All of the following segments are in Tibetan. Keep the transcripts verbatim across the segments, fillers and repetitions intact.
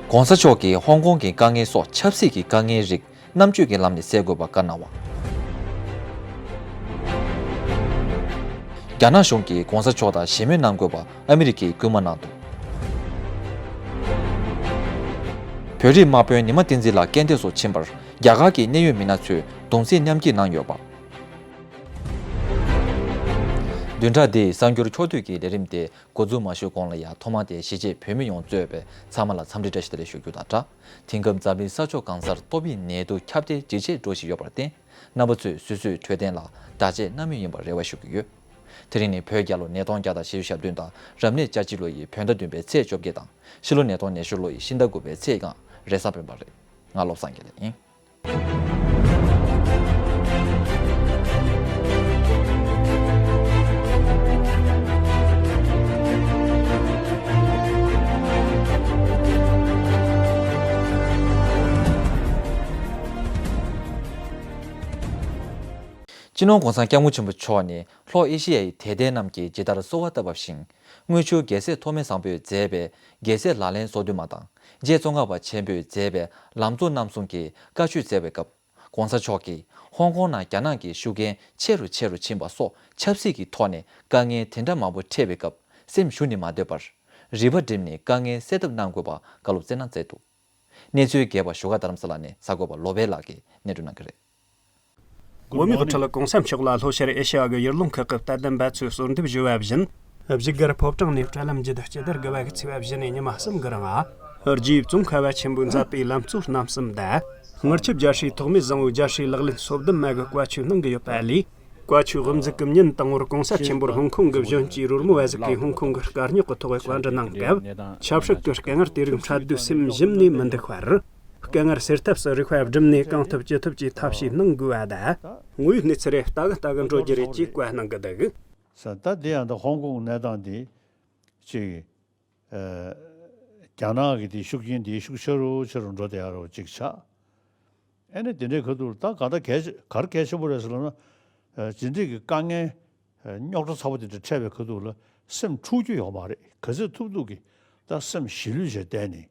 ༧གོང་ས་མཆོག་གིས་ཧོང་ཀོང་གི་དཀའ་ངལ་སོགས་ཆབ་སྲིད་ཀྱི་དཀའ་ངལ་རིགས་རྣམ་དཔྱོད་ཀྱི་ལམ་ནས་སེལ་དགོས་པ་བཀའ་གནང་བ། རྒྱ་ནག་གཞུང་གིས་༧གོང་ས་མཆོག་དང་བཞེས་མོལ་གནང་དགོས་པ་ཨ་མི་རི་ཀས་སྐུལ་མ་གནང་འདུག་བོད་རིགས་དམག་དཔོན་ཉི་མ་བསྟན་འཛིན་ལགས་རྐྱེན་འདས་སུ་ཕྱིན་པར་རྒྱ་གར་གྱི་གནད་ཡོད་མི་སྣ་ཚོས་གདུང་སེམས་མཉམ་སྐྱེད་གནང་ཡོད་པ། བདུན་ཕྲག་འདིའི་གསར་འགྱུར་ཕྱོགས་བསྡུས་ཀྱི་ལས་རིམ་དེ་འགོ་འཛུགས་མ་ཞུས་གོང་ལ་ཡང་ཐོག་མ་དེ་གཞིས་བྱེས་བོད་མི་ཡོངས་གཙོས་པའི་ཚང་མ་ལ་འཚམས་འདྲི་བཀྲ་ཤིས་བདེ་ལེགས་ཞུ་རྒྱུ་དང་སྦྲགས། དེང་སྐབས་འཛམ་གླིང་ས་ཕྱོགས་གང་སར་ཏོག་དབྱིབས་ནད་དུག་ཁྱབ་གདལ་ཇེ་ཆེར་འགྲོ་བཞིན་ཡོད་པར་བརྟེན། རྣམ་པ་ཚོས་སོ་སོའི་འཕྲོད་བསྟེན་ལ་བརྟག་དཔྱད་གནང་མུས་ཡིན་པར་རེ་བ་ཞུ་གི་ཡོད། དེ་རིང་ནི་བོད་རྒྱལ་ལོ་ཉིས་སྟོང་བརྒྱ་དང་བཞི་བཅུ་ཞེ་བདུན་དང་རབ་གནས་ལྔ་བཅུ་ལོ་ཡི་བོད་ཟླ་བདུན་པའི་ཚེས་བཅོ་བརྒྱད་དང་ཕྱི་ལོ་ཉིས་སྟོང་ཉི་ཤུ་ལོ་ཡི་ཤིང་རྟ་དགུ་པའི་ཚེས་ལྔ་རེས་གཟའ་སྤེན་པ་རེད། ང་བློ་བཟང་དགེ་ལེགས་ཡིན། སྤྱི་ནོར་༧གོང་ས་༧སྐྱབས་མགོན་ཆེན་པོ་མཆོག་ནི་ལྷོ་ཨེ་ཤི་ཡའི་དད་ལྡན་རྣམས་ཀྱིས་ཇི་ལྟར་གསོལ་བ་བཏབ་པ་བཞིན། དངུལ་ཆུ་རྒྱལ་སྲས་ཐོགས་མེད་བཟང་པོས་མཛད་པའི་རྒྱལ་སྲས་ལག་ལེན་སོ་བདུན་མ་དང་རྗེ་ཙོང་ཁ་པ་ཆེན་པོས་མཛད་པའི་ལམ་གཙོ་རྣམ་གསུམ་གྱི་བཀའ་ཆོས་སྩལ་བའི་སྐབས། ༧གོང་ས་མཆོག་གིས་ཧོང་ཀོང་ནང་རྒྱ་ནག་གི་ཤུགས་རྐྱེན་ཆེ་རུ་ཆེ་རུ་ཕྱིན་པ་སོགས་ཆབ་སྲིད་ཀྱི་ཐོག་ནས་དཀའ་ངལ་དེ་འདྲ་མང་པོ་འཕྲད་པའི་སྐབས་སེམས་ཞུམ་ནས་མ་སྡོད་པར། རིག་པ་བསྒྲིམས་ནས་དཀའ་ངལ་སེལ་ཐབས་གནང་དགོས་པ་བཀའ་སློབ་སྩལ་གནང་མཛད་འདུག་གནས་ཚུལ་རྒྱས་པ་བཞུགས་སྒར་རྡ་རམ་ས་ལ་ནས་གསར་འགོད་པ་བློ་བྷེ་ལགས་ཀྱིས་སྙན་སྒྲོན་གནང་གི་རེད། བོད་མིའི་དབུ་ཁྲིད་༧གོང་ས་མཆོག་ལ་ལྷོ་ཤར་ཨེ་ཤ་ཡ་གི་ཡུལ་ལུང་ཁག་གི་དད་ལྡན་འབད་ཚོས་གསོལ་འདེབས་ཞུ་བ་བཞིན། བཞུགས་སྒར་ཕོ་བྲང་ནས་དྲ་ལམ་བརྒྱུད་སྤྱི་ཟླ་དགུ་པ་གི་ཚེས་པ་བཞི་ནས་ཉི་མ་གསུམ་གི་རིང་ང་། རྗེ་ཙོང་ཁ་པ་ཆེན་པོས་མཛད་པའི་ལམ་གཙོ་རྣམ་གསུམ་དང་། དངུལ་ཆུ་རྒྱལ་སྲས་ཐོགས་མེད་བཟང་པོའི་རྒྱལ་སྲས་ལག་ལེན་སོ་བདུན་མ་གི་བཀའ་ཆོས་གནང་གི་ཡོད་པ་ལས། བཀའ་ཆོས་དབུ་འཛུགས་ཀྱི་ཉིན་དང་པོར་༧གོང་ས་ཆེན་པོར་ཧོང་ཀོང་གི་གཞོན་སྐྱེས་རོལ་མོ་བ་ཟིག་གིས་ཧོང་ཀོང་གི་དཀའ་རྙོག་གི་ཐོག་བཀའ་འདྲི་གནང་སྐབས། ཆབ་སྲིད་ཀྱི་དཀའ་ངལ་དེ་རིགས་འཕྲལ་སྡུད་སེམས་ཞུམ་ནས་མི་འདུག་པར། དཀའ་ངལ་སེལ་ཐབས་སུ་རིག་པ་བསྒྲིམས་ནས་གང་ཐུབ་ཅི་ཐུབ་ཀྱིས་ཐབས་ཤེས་གནང་དགོས་པ་དང་། དངོས་ཡོད་གནས་ཚུལ་རེ་ལྟ་གི་ལྟ་གི་འགྲོ་རྒྱུ་རེད་ཅེས་བཀའ་གནང་གི་འདུག་ས་ད་དེ་ཡང་ད་ཧོང་ཀོང་གནས་སྟངས་དེ་ཅིག་ཨ། རྒྱ་ནག་གི་དེ་ཤུགས་རྐྱེན་དེ་ཤུགས་ཆེ་རུ་ཆེ་རུ་འགྲོ་བསྡད་ཡ་རོ་ཅིག་ཆགས། ཨ་ནི་དེ་འདྲའི་ཁ་ཐུག་ད་ག་ད་གལ་ཆེ་གར་གལ་ཆེན་པོ་རེད་ཟེར་ལབ་ན། ཨ། ཇི་འདྲའི་གི་དཀའ་ངལ་རྙོག་དྲ་ཚ་པོ་དེ་འདྲ་འཕྲད་པའི་ཁ་ཐུག་ལ་སེམས་འཁྲུག་རྒྱུ་ཡོད་མ་རེད། ག་ཚོད་ཐུབ་ཐུབ་ཀྱིས་ད་སེམས་ཞི་ལྷོད་བྱས་བསྡད་ནས།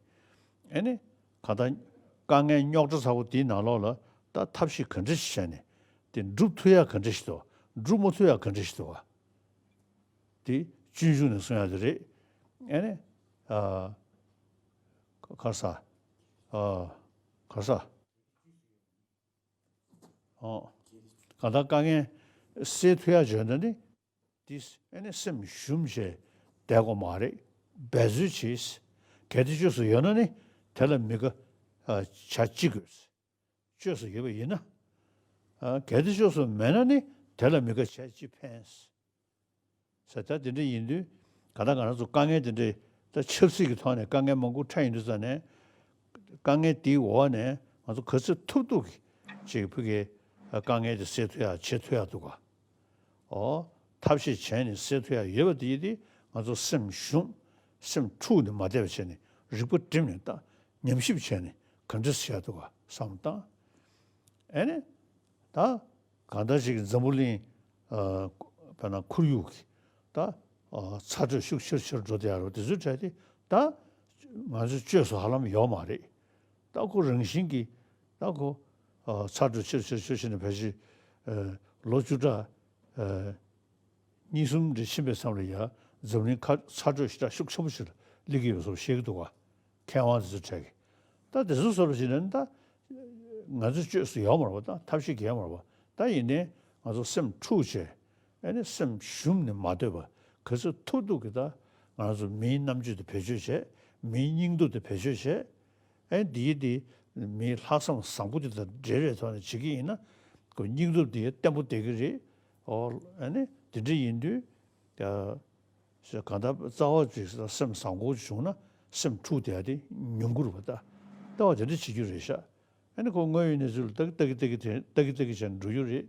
ཨ་ནི་ག་ད་དཀའ་ངལ་རྙོག་དྲ་ཚ་པོ་དེའི་ནང་ལོགས་ལ་ད་ཐབས་ཤེས་ག་འདྲ་ཞིག་བྱས་ནས་དེ་འགྲུབ་ཐུབ་ཡ་ག་འདྲ་ཞིག་འདུག་སྒྲུབ་མ་ཐུབ་ཡ་ག་འདྲ་ཞིག་འདུག་དེ་སྤྱོད་འཇུག་ནས་གསུང་ཡ་དེ་རེད། ཨ་ནི། ཨ། ག་ས། ཨ། ག་ས། ཨོ། གང་ལྟར་དཀའ་ངལ་སེལ་ཐུབ་ཡ་བྱོས་ན་ནི། དེ་ཨ་ནི་སེམས་ཞུམ་བྱས་བསྡད་དགོས་མ་རེད། འབད་རྩོལ་བྱེད། གལ་ཏེ་བཅོས་སུ་ཡོད་ན་ནི་དེ་ལ་མི་དགའ་བྱ་ཅི་དགོས། བཅོས་སུ་ཡོད་པ་ཡིན་ན། ཨ། གལ་ཏེ་བཅོས་སུ་མེད་ན་ནི་དེ་ལ་མི་དགའ་བྱས་ཅི་ཕན། ཟེར་ད་དེ་འདྲ་ཡིན་དུས་ག་ད་ང་རང་ཚོ་དཀའ་ངལ་དེ་འདྲ་ད་ཆབ་སྲིད་ཀྱི་ཐོག་ནས་དཀའ་ངལ་མང་པོ་འཕྲད་ཡོང་དུས་ཙང་ནས། དཀའ་ངལ་དེའི་འོག་ནས་ང་ཚོ་ག་ཚོད་ཐུབ་ཐུབ་ཀྱིས་ཅིག་ཕ་གིའི་དཀའ་ངལ་དེ་སེལ་ཐུབ་ཡ་བྱེད་ཐུབ་ཡ་འདུག་ག་ཨོ། ཐབས་ཤེས་བྱས་ནས་སེལ་ཐུབ་ཡ་ཡོད་པ་དེ་ཡིན་དུས་ང་ཚོ་སེམས་ཞུམ། སེམས་འཁྲུག་ནས་མ་བསྡད་པ་བྱས་ནས་རིག་པ་བསྒྲིམས་ནས་ད་ཉམས་ཞིབ་བྱས་ནས་ག་འདྲ་བྱས་འདུག་ག་བསམ་བློ་བཏང་། ཨ་ནི། ད་གང་ལྟར་ཅིག་འཛམ་བུ་གླིང་། ཨ། དཔེར་ན་ཁོར་ཡུག་གི་ད། ཨ། ཚ་དྲོད་ཤུགས་ཆེར་ཆེར་འགྲོ་བསྡད་ཡ་རོ་དེ་ཚོའི་གྲས་དེ་ད་ང་ཚོས་བཅོས་སུ་ཧ་ལམ་ཡོད་མ་རེད། ད་ཁོ་རང་བཞིན་གྱིས་ད་ཁོ། ཨ། ཚ་དྲོད་ཆེར་ཆེར་ཆེར་ཕྱིན་ནས་ཕལ་ཆེར། ཨ། ལོ་བཅུ་ཕྲག་ཨ། གཉིས་གསུམ་རེ་ཕྱིན་པའི་མཚམས་ལ་ཡ་འཛམ་གླིང་ཁ་ཚ་དྲོད་ཞེ་དྲག་ཤུགས་ཆེན་པོ་ཞིག་སླེབས་ཀྱི་ཡོད་པ་སོགས་བཤད་ཀྱི་འདུག་ག་མཁས་དབང་དེ་ཚོ་གྲས་ཀྱིས། ད་དེ་ཚོ་བཟོ་འདྲ་ཞིག་ནས་ད་ང་ཚོ་བཅོས་སུ་ཡོད་མ་རེད་པ། ད་ཐབས་ཤེས་གང་ཡང་མ་རེད་པ། ད་ཡིན་ནའི་ང་ཚོ་སེམས་འཁྲུག་བྱས། ཨ་ནི་སེམས་ཞུམ་ནས་མ་སྡོད་པ། ག་ཚོད་ཐུབ་ཐུབ་ཀྱིས་ད་ང་ཚོ་མིའི་རྣམ་དཔྱོད་དེ་བེད་སྤྱོད་བྱས། མིའི་སྙིང་སྟོབས་དེ་བེད་སྤྱོད་བྱས། ཨ་ནི་འདིའི་འདི་མིའི་ལྷག་བསམ་བཟང་པོ་དེ་དང་འབྲེལ་བའི་ཐོག་ནས་བྱེད་ཀྱི་ཡིན་ན། ཁོ་སྙིང་སྟོབས་དེ་བརྟན་པོ་བསྡད་ཀྱི་རེད། ཨོ། ཨ་ནི་དེ་འདྲ་ཡིན་དུས། ཨ། གང་ལྟར་རྩ་བ་ཅིག་སེམས་བཟང་པོ་བྱུང་ན་སེམས་འཁྲུག་བསྡད་ཡ་དེ་ཉུང་གི་རེད་པ། ད་ལྟ་བ་དེ་འདྲ་བྱེད་རྒྱུ་རེད་ཤག་ཨ་ནི་ཁོ་དངོས་ཡོད་གནས་ཚུལ་ལ་ལྟ་གི་ལྟ་གི་ལྟ་གི་ལྟ་གི་ལྟ་གི་བྱས་ནས་འགྲོ་རྒྱུ་རེད།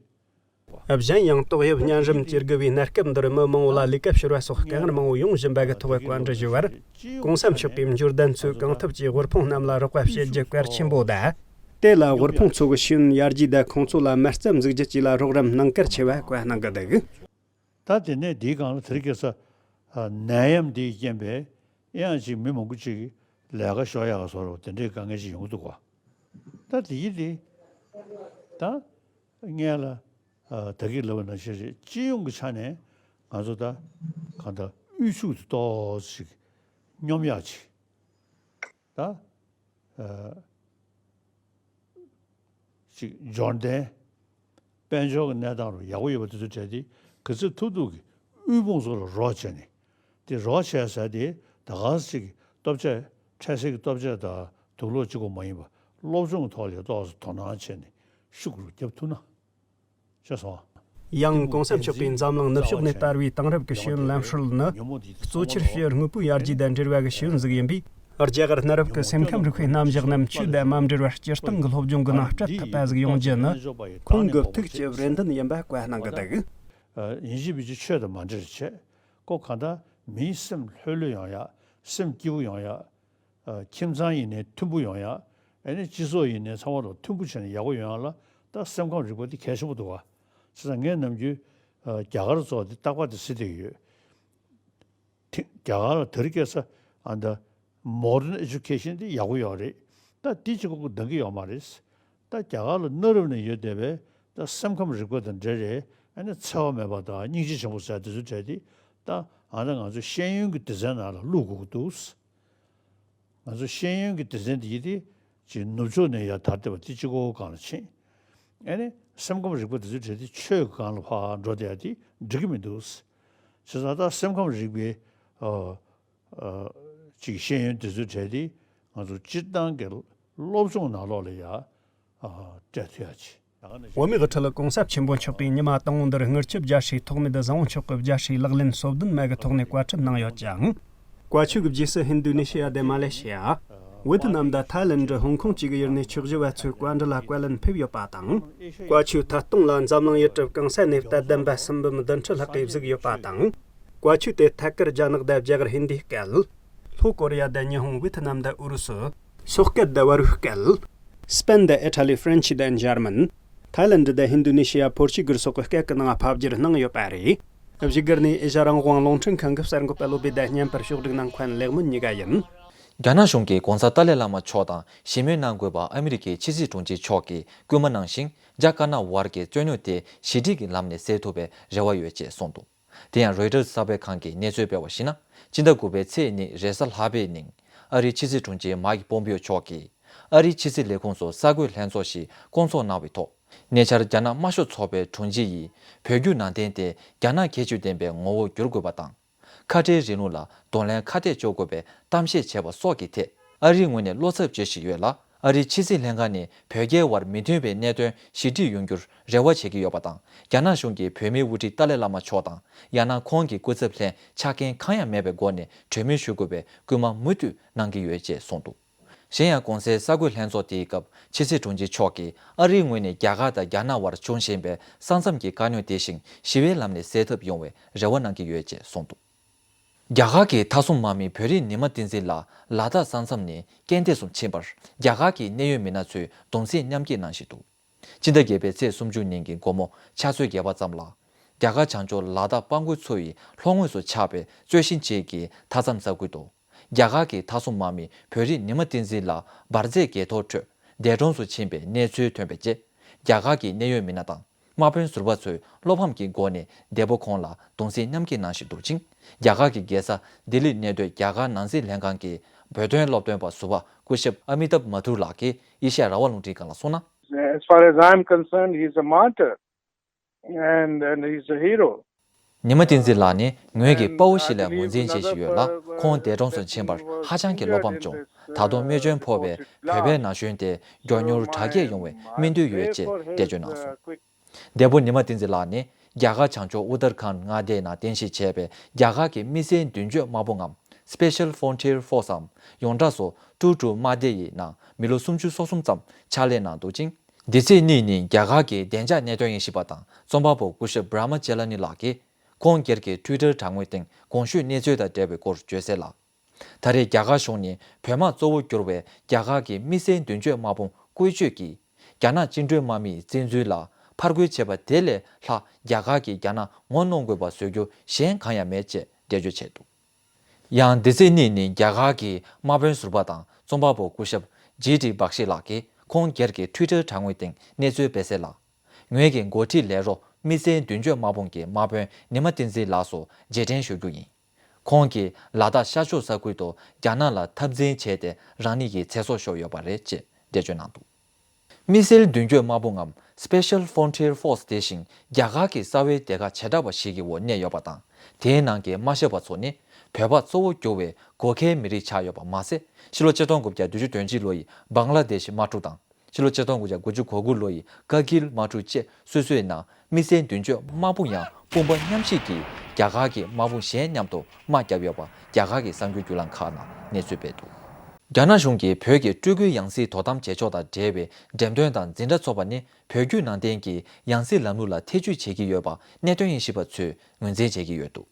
གཞན་ཡང་ཏོག་དབྱིབས་གཉན་རིམས་ཀྱི་རྒུད་པའི་གནས་སྐབས་འདིར་མི་མང་བོ་ལ་ལས་ཀ་བྱེད་པ་སོགས་དཀའ་ངལ་མང་བོ་ཡོང་བཞིན་པ་གི་ཐོག་བཀའ་འདྲི་ཞུས་པར། ༸གོང་ས་མཆོག་གིས་འབྱོར་ལྡན་ཚོས་གང་ཐུབ་ཀྱིས་དབུལ་ཕོངས་རྣམས་ལ་རོགས་པ་བྱེད་རྒྱུ་གལ་ཆེན་པོ་དང་། དེ་ལ་དབུལ་ཕོངས་ཚོ་གི་ཤེས་ཡོན་ཡར་རྒྱས་དང་ཁོང་ཚོ་ལ་མ་རྩ་འཛུགས་རྒྱུ་བཅས་ལ་རོགས་རམ་གནང་གལ་ཆེ་བ་བཀའ་གནང་གི་འདུག་ད་དེ་ནས་འདིའི་སྒང་ལ་དེ་རིང་ཁ་སང་ནད་ཡམས་འདིའི་རྐྱེན་པས་ཡང་ཅིག་མི་མང་པོ་ཅིག་ ལས་ཀ་ཤོར་ཡག་བཟོ་འདྲ་དེ་འདྲའི་དཀའ་ངལ་ཅིག་ཡོང་གི་འདུག་ག་ད་དེ་ཡིན་དེ། ད་སྔན་ལ་ད་གིན་ལབ་པ་ནང་བཞིན་རེད། སྤྱི་ཡོངས་ཀྱི་ཆ་ནས་ང་ཚོ་ད་གང་ལྟར་དབུལ་ཕྱུག་དེ་ཏོག་ཙམ་ཅིག་སྙོམས་ཡག་ཅིག་ད་ཅིག་འབྱོར་ལྡན་དཔལ་འབྱོར་གྱི་གནས་སྟངས་རུ་ཡག་པོ་ཡོད་པ་དེ་ཚོ་གྲས་དེ་ག་ཚོད་ཐུབ་ཐུབ་ཀྱིས་དབུལ་ཕོངས་ཚོ་ལ་རོགས་བྱས་ནས། དེ་རོགས་བྱས་ཟེར་དེ་ད་ག་ཅིག་སྟོབས་ཆས་འཕྲལ་སེལ་གྱི་སྟོབས་ཆས་དང་དུག་ལོག་གཅིག་པོ་མ་ཡིན་པ་སློབ་སྦྱོང་གི་ཐོག་ལ་ཏོག་ཙམ་དོ་སྣང་བྱས་ནས་ཤུགས་རུ་བརྒྱབ་ཐུབ་ན་ཤེས་སོང་། ཡང་གོང་ས་མཆོག་གིས་འཛམ་གླིང་ནུབ་ཕྱོགས་ནས་དར་བའི་དེང་རབས་ཀྱི་ཤེས་ཡོན་ལམ་སྲོལ་ནི་གཙོ་ཆེར་ཕྱི་དངོས་པོའི་ཡར་རྒྱས་དང་འབྲེལ་བ་གི་ཤེས་ཡོན་ཟིག་ཡིན་པས། རྒྱ་གར་གནའ་རབས་ཀྱི་སེམས་ཁམས་རིག་པའི་རྣམ་གཞག་རྣམས་ཆོས་དང་མ་འབྲེལ་བར་སྤྱིར་བཏང་གི་སློབ་སྦྱོང་གི་ནང་སྤྲད་ཐུབ་པ་ཟིག་ཡོང་རྒྱུ་ནི་ཁོང་གི་ཐུགས་ཀྱི་རེ་འདུན་ཡིན་པ་བཀའ་གནང་གི་འདུག་ཡིན་གཅིག་མིན་གཅིག་ཆོས་དང་མ་འབྲེལ་བྱས། ཁོ་གང་ལྟར་མིའི་སེམས་ལྷོད་ལྷོད་ཡོང་ཡག་སེམས་སྐྱིད་པོ་ཡོང་ཡག་ཁྱིམ་ཚང་ཡིན་ནའི་མཐུན་པོ་ཡོང་ཡག་ཨ་ནི་སྤྱི་ཚོགས་ཡིན་ནའི་ཚང་མ་ལ་མཐུན་པོ་བྱས་ནས་ཡག་པོ་ཡོང་ཡག་ལ་ད་སེམས་ཁམས་རིག་པ་འདི་གལ་ཆེན་པོ་འདུག་ག་བྱས་ཙང་ངས་ནམ་རྒྱུན་རྒྱ་གར་ཚོ་འདི་རྟག་པར་འདི་གཟིགས་བསྡད་ཀྱི་ཡོད། དེ་རྒྱ་གར་ལ་དེ་རིང་ཁ་སང་ཨ་ད་modern education འདི་ཡག་པོ་ཡོད་རེད། ད་འདི་གཅིག་པོ་འདང་གི་ཡོད་མ་རེད། ད་རྒྱ་གར་ལ་གནའ་རབས་ནས་ཡོད་བསྡད་པའི་ད་སེམས་ཁམས་རིག་པ་དང་འབྲེལ་རེད། ཨ་ནི་འཚེ་བ་མེད་པ་དང་སྙིང་རྗེ་ཆེན་པོ་ཟེར་དེ་ཚོ་གྲས་དེ་ད་ཨ་ད་ང་ཚོ་ཤེས་ཡོན་གྱི་སྡེ་ཚན་ནང་ལ་བླུག་དགོས་ཀྱི་འདུག་ང་ཚོ་ཤེས་ཡོན་གྱི་སྡེ་ཚན་འདི་ཡིན་ཏེ་ཅིག་ནུབ་ཕྱོགས་ནས་ཡར་དར་བསྡད་པ་དེ་གཅིག་པོ་སྒང་ལ་ཕྱིན། ཨ་ནི་སེམས་ཁམས་རིག་པ་དེ་ཚོའི་གྲས་དེ་ཆོས་ཀྱི་སྒང་ལ་ཕར་འགྲོ་བསྡད་ཡ་དེ་འགྲིག་གི་མི་འདུག་བྱས་ཙང་ད་སེམས་ཁམས་རིག་པའི་ཨ་ཨ་ཅིག་ཤེས་ཡོན་དེ་ཚོའི་གྲས་དེ་ང་ཚོ་སྤྱིར་བཏང་གི་སློབ་སྦྱོང་ནང་ལོགས་ལ་ཡ་ཨ་སྤྲད་ཐུབ་ཡ་ཅིག་བོད་མིའི་དབུ་ཁྲིད་གོང་ས་ཆེན་པོ་མཆོག་གིས་ཉི་མ་དང་པོ་འདིར་དངུལ་ཆུ་རྒྱ་ཧྲིལ་ཐོགས་མེད་བཟང་བོ་མཆོག་གི་རྒྱ་ཧྲིལ་ལག་ལེན་སོ་བདུན་མ་གི་ཐོག་ནས་བཀའ་ཁྲིད་གནང་ཡོད་ཅིང་། བཀའ་ཆོས་ཀྱི་རྗེས་སུ་ཧིན་རྡུ་ནེ་ཤི་ཡ་དང་མ་ལེ་ཤི་ཡ། ཝེ་ཐི་ནམ་དང་ཐའི་ལེན་ཌི། ཧོང་ཀོང་བཅས་ཀྱི་ཡུལ་ནས་ཆོས་ཞུ་བ་ཚོའི་བཀའ་འདྲི་ལ་བཀའ་ལན་ཕེབས་ཡོད་པ་དང་། བཀའ་ཆོས་ཐད་གཏོང་ལ་འཛམ་གླིང་ཡུལ་གྲུ་གང་ས་ནས་དད་ལྡན་པ་སུམ་འབུམ་བདུན་ཁྲི་ལྷག་གིས་གཟིགས་ཡོད་པ་དང་། བཀའ་ཆོས་དེ་ཐད་ཀར་རྒྱ་ནག་དང་རྒྱ་གར་ཧིན་དིའི་སྐད། ལྷོ་ཀོ་རི་ཡ་དང་ཉི་ཧོང་། ཝེ་ཐི་ནམ་དང་ཨུ་རུ་སུ། སོག་སྐད་དང་བལ་པོའི་སྐད། སྤེན་དང་ཨི་ཊ་ལི། ཧྥ་རན་ཆི་དང་འཇར་མན། ཐའི་ལེན་ཌི་དང་ཧིན་རྡུ་ནེ་ཤི་ཡ། པོར་ཅི་གལ་སོགས་ཀྱི་སྐད་ཀྱི་ནང་ཕབ་བསྒྱུར་གནང་ཡོད་པ་རེད། བཞུགས་སྒར་ནས་ཨེ་ཤ་རང་དབང་རླུང་འཕྲིན་ཁང་གི་གསར་འགོད་པ་བློ་བྷེ་དང་བརྙན་པར་ཕྱོགས་སྒྲིག་གནང་མཁན་ལེགས་སྨོན་གཉིས་ཀ་ཡིན། རྒྱ་ནག་གཞུང་གིས་༧གོང་ས་ཏཱ་ལའི་བླ་མ་མཆོག་དང་ཞི་མོལ་གནང་དགོས་པ་ཨ་མི་རི་ཀའི་ཕྱི་སྲིད་དྲུང་ཆེ་མཆོག་གིས་སྐུལ་མ་གནང་ཞིང་། རྒྱ་དཀར་ནག་དབར་གྱི་རྩོད་རྙོག་དེ་ཞི་འགྲིག་གི་ལམ་ནས་སེལ་ཐུབ་པའི་རེ་བ་ཡོད་ཅེས་གསུངས་འདུག་དེ་ཡང་རོའི་ཊར་གསར་སྤེལ་ཁང་གིས་གནས་ཚུལ་སྤེལ་བར་གཞིགས་ན། སྤྱི་ཟླ་དགུ་པའི་ཚེས་གཉིས་རེས་གཟའ་ལྷག་པའི་ཉིན། ཨ་རིའི་ཕྱི་སྲིད་དྲུང་ཆེ་མཱིག་པོམ་པིའོ་མཆོག་གིས་ཨ་རིའི་ཕྱི་སྲིད་ལས་ཁུངས་སུ་གསར་འགོད་ལྷན་ཚོགས་ཤིག་བསྐོང་ཚོགས་གནང་བའི་ཐོག་ཉེ་ཆར་རྒྱ་ནག་དམར་ཤོག་ཚོགས་པའི་དྲུང་ཆེ་ཡིས་བོད་བརྒྱུད་ནང་བསྟན་དེ་རྒྱ་ནག་ཁྱད་ཆོས་ལྡན་པའི་ངོ་བོར་བསྒྱུར་དགོས་པ་དང་། ཁ་བྲལ་རིང་ལུགས་ལ་གདོང་ལེན་ཁ་གཏད་གཅོག་དགོས་པའི་གཏམ་བཤད་བྱས་པ་སོགས་ཀྱི་ཐད། ཨ་རིའི་ངོས་ནས་བློ་འཚབ་བྱེད་བཞིན་ཡོད་ལ། ཨ་རིའི་ཕྱི་སྲིད་ལྷན་ཁང་ནས་བོད་རྒྱའི་དབར་མི་མཐུན་པའི་གནད་དོན་ཞི་འགྲིག་ཡོང་རྒྱུར་རེ་བ་བྱེད་ཀྱི་ཡོད་པ་དང་། རྒྱ་ནག་གཞུང་གིས་བོད་མིའི་དབུ་ཁྲིད་ཏཱ་ལའི་བླ་མ་མཆོག་དང་། ཡང་ན་ཁོང་གི་སྐུ་ཚབ་ལྷན་ཆ་རྐྱེན་གང་ཡང་མེད་པའི་སྒོ་ནས་གྲོས་མོལ་ཞུ་དགོས་པའི་སྐུལ་མ་མུ་མཐུད་གནང་གི་ཡོད་ཅེས་གསུངས་འདུག་གཞན་ཡང་། གོང་གསལ་གསར་འགོད་ལྷན་ཚོགས་དེའི་སྐབས་ཕྱི་སྲིད་དྲུང་ཆེ་མཆོག་གིས་ཨ་རིའི་ངོས་ནས་རྒྱ་གར་དང་རྒྱ་ནག་དབར་བྱུང་བཞིན་པའི་ས་མཚམས་ཀྱི་དཀའ་རྙོག་དེ་བཞིན་ཞི་བའི་ལམ་ནས་སེལ་ཐབས་ཡོང་བའི་རེ་བ་གནང་གི་ཡོད་ཅེས་གསུངས་འདུག་རྒྱ་གར་གྱི་མཐའ་སྲུང་དམག་མི་བོད་རིགས་ཉི་མ་བསྟན་འཛིན་ལགས་ལ་དྭགས་ས་མཚམས་ནས་རྐྱེན་འདས་སུ་ཕྱིན་པར། རྒྱ་གར་གྱི་གནད་ཡོད་མི་སྣ་ཚོས་གདུང་སེམས་མཉམ་སྐྱེད་གནང་བཞིན་འདུག་སྤྱི་ཟླ་བརྒྱད་པའི་ཚེས་སུམ་ཅུ་ཉིན་གྱི་དགོང་མོ་ཕྱག་ཚོད་བརྒྱད་པ་ཙམ་ལ། རྒྱ་གར་བྱང་ཕྱོགས་ལ་དྭགས་སྤང་ཁུ་ཚོ་ཡི་ལྷོ་ངོས་སུ་ཆགས་པའི་རྩོད་གཞི་གཅིག་གི་མཐའ་མཚམས་ས་ཁུལ་དུ། རྒྱ་གར་གྱི་མཐའ་སྲུང་དམག་མི་བོད་རིགས་ཉི་མ་བསྟན་འཛིན་ལགས་འབར་རྫས་འགས་གཏོར་ཁྲོད་འདས་གྲོངས་སུ་ཕྱིན་པའི་གནས་ཚུལ་ཐོན་པའི་རྗེས། རྒྱ་གར་གྱི་གནད་ཡོད་མི་སྣ་དང་། དམག་དཔོན་ཟུར་པ་ཚོས་བློ་ཕམ་གྱི་སྒོ་ནས་འདས་པོ་ཁོང་ལ་གདུང་སེམས་མཉམ་སྐྱེད་གནང་བཞིན་འདུག་ཅིང་། རྒྱ་གར་གྱི་རྒྱལ་ས་ལྡི་ལིར་གནས་སྡོད་རྒྱ་གར་ནང་སྲིད་ལྷན་ཁང་གི་བོད་དོན་སློབ་སྟོན་པ་ཟུར་པ་སྐུ་ཞབས་ཨ་མི་ཏབ་མ་ཐུར་ལགས་ཀྱིས་ཨེ་ཤ་ཡ་རང་དབང་རླུང་འཕྲིན་ཁང་ལ་གསུངས་ན། As far as I'm concerned, he's a martyr and, and he's a hero. ཉི་མ་བསྟན་འཛིན་ལགས་ནི་ངོས་ཀྱི་དཔའ་བོ་ཞིག་ལ་ངོས་འཛིན་བྱེད་བཞིན་ཡོད་ལ། ཁོང་འདས་གྲོངས་སུ་ཕྱིན་པར་ཧ་ཅང་གི་བློ་ཕམ་བྱུང་། ད་དུང་རྨས་སྐྱོན་ཕོག་པའི་བོད་པའི་ན་གཞོན་དེ་མགྱོགས་མྱུར་དྲག་སྐྱེད་ཡོང་བའི་སྨོན་འདུན་ཡོད་ཅེས་འགྲེལ་བརྗོད་གནང་སོང་། འདས་པོ་ཉི་མ་བསྟན་འཛིན་ལགས་ནི་རྒྱ་གར་བྱང་ཕྱོགས་ཨུ་ཏར་ཁཱན་མངའ་སྡེའི་ནང་རྟེན་གཞི་བྱས་པའི་རྒྱ་གར་གྱི་དམིགས་བསལ་མདུན་སྐྱོད་དམག་དཔུང་ངམ། Special Frontier Force འམ། ཡོངས་གྲགས་སུ་ཀྲུའུ་ཀྲུའུ་དམག་སྡེ་ཡི་ནང་མི་ལོ་སུམ་ཅུ་སོ་གསུམ་ཙམ་ཕྱག་ལས་གནང་འདུག་ཅིང་། འདི་ཚེས་གཉིས་ཉིན་རྒྱ་གར་གྱི་བདེ་འཇགས་གནད་དོན་དབྱེ་ཞིབ་པ་དང་རྩོམ་པ་པོ་སྐུ་ཞབས་བྷ་ར་མ་ཅེ་ལ་ནི་ལགས་ཀྱིས་ཁོང་སྒེར་གྱི་ཊུའི་ཊར་དྲ་ངོས་སྟེང་གོང་ཞུས་གནས་ཚུལ་དང་འབྲེལ་བའི་སྐོར་བརྗོད་གསལ་ལ། ད་རེས་རྒྱ་གར་གཞུང་ནས་བོད་དམག་གཙོ་བོ་གྱུར་བའི་རྒྱ་གར་གྱི་དམིགས་བསལ་མདུན་སྐྱོད་དམག་དཔུང་བཀོལ་སྤྱོད་ཀྱིས། རྒྱ་ནག་བཅིངས་འགྲོལ་དམག་མིའི་བཙན་འཛུལ་ལ་ཕར་རྒོལ་བྱས་པ་དེ་ལས་ལྷག་རྒྱ་གར་གྱིས་རྒྱ་ནག་ངོ་གནོང་དགོས་པ་བཟོ་རྒྱུ་གཞན་གང་ཡང་མེད་ཅེས་འགྲེལ་བརྗོད་བྱས་འདུག་ཡང་འདི་ཚེས་གཉིས་ཉིན་རྒྱ་གར་གྱི་དམག་དཔོན་ཟུར་པ་དང་རྩོམ་པ་པོ་སྐུ་ཞབས་ཇི་ཏི་བག་ཤི་ལགས་ཀྱིས་ཁོང་སྒེར་གྱི་ཊུའི་ཊར་དྲ་ངོས་སྟེང་གནས་ཚུལ་སྤེལ་གསལ་ལ། ངོས་ཀྱི་འགོ་ཁྲིད་ལས་རོགས་དམིགས་བསལ་མདུན་སྐྱོད་དམག་དཔུང་གི་དམག་དཔོན་ཉི་མ་བསྟན་འཛིན་ལགས་སུ་རྗེས་དྲན་ཞུ་རྒྱུ་ཡིན། ཁོང་གིས་ལ་དྭགས་ཤར་ཕྱོགས་ས་ཁུལ་དུ་རྒྱ་ནག་ལ་འཐབ་འཛིང་བྱས་ཏེ་རང་ཉིད་ཀྱི་ཚེ་སྲོག་ཤོར་ཡོད་པ་རེད་ཅེས་འགྲེལ་བརྗོད་གནང་འདུག་དམིགས་བསལ་མདུན་སྐྱོད་དམག་དཔུང་ངམ་Special Frontier Force དེ་བཞིན་རྒྱ་གར་གྱི་གསང་བའི་སྡེ་ཁག་བྱེ་བྲག་པ་ཞིག་གི་འོག་གནས་ཡོད་པ་དང་། དེའི་ནང་གི་དམའ་ཤོས་པ་ཚོ་ནི་བོད་པ་གཙོ་བོ་གྱུར་བའི་སྒོ་ཁའི་མི་རིགས་ཆགས་ཡོད་པ་མ་ཟད། ཕྱི་ལོ་ཆིག་སྟོང་དགུ་བརྒྱ་བདུན་ཅུ་དོན་གཅིག་ལོ་ཡི་བང་ལ་དེ་ཤི་དམག་འཁྲུག་དང་། ཕྱི་ལོ་ཆིག་སྟོང་དགུ་བརྒྱ་དགུ་བཅུ་གོ་དགུ་ལོ་ཡི་ཀར་གིལ་དམག་འཁྲུག་བཅས་སོ་སོའི་ནང་དམིགས་བསལ་མདུན་སྐྱོད་དམག་དཔུང་ཡང་དཔུང་པ་མཉམ་གཤིབ་ཀྱིས་རྒྱ་གར་གྱི་དམག་དཔུང་གཞན་མཉམ་དུ་དམག་བརྒྱབ་ཡོད་པ་རྒྱ་གར་གྱི་གསར་འགྱུར་བརྒྱུད་ལམ་ཁག་ནང་གནས་ཚུལ་སྤེལ་འདུག་རྒྱ་ནག་གཞུང་གིས་བོད་ཀྱི་སྤྲུལ་སྐུའི་ཡང་སྲིད་དོ་དམ་བྱེད་ཕྱོགས་དང་འབྲེལ་བའི་འགྲེམས་སྟོན་དང་འཛིན་གྲྭ་ཚོགས་པ་ནི་བོད་བརྒྱུད་ནང་བསྟན་གྱི་ཡང་སྲིད་ལམ་ལུགས་ལ་ཐེ་ཇུས་བྱེད་ཀྱི་ཡོད་པ་གནད་དོན་དབྱེ་ཞིབ་པ་ཚོས་ངོས་འཛིན་བྱེད་ཀྱི་ཡོད་འདུག་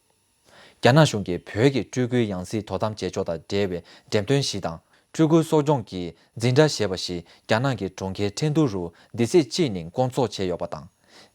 རྒྱ་ནག་གཞུང་གིས་བོད་ཀྱི་སྤྲུལ་སྐུའི་ཡང་སྲིད་དོ་དམ་བྱེད་ཕྱོགས་དང་འབྲེལ་བའི་འགྲེམས་སྟོན་ཞིག་དང་། སྤྲུལ་སྐུ་གསོ་སྐྱོང་གི་འཛིན་གྲྭ་ཞེས་པ་ཞིག་རྒྱ་ནག་གི་གྲོང་ཁྱེར་ཁྲེང་ཏུའུ་རུ་འདི་ཚེས་གཅིག་ཉིན་བསྐོང་ཚོགས་བྱས་ཡོད་པ་དང་།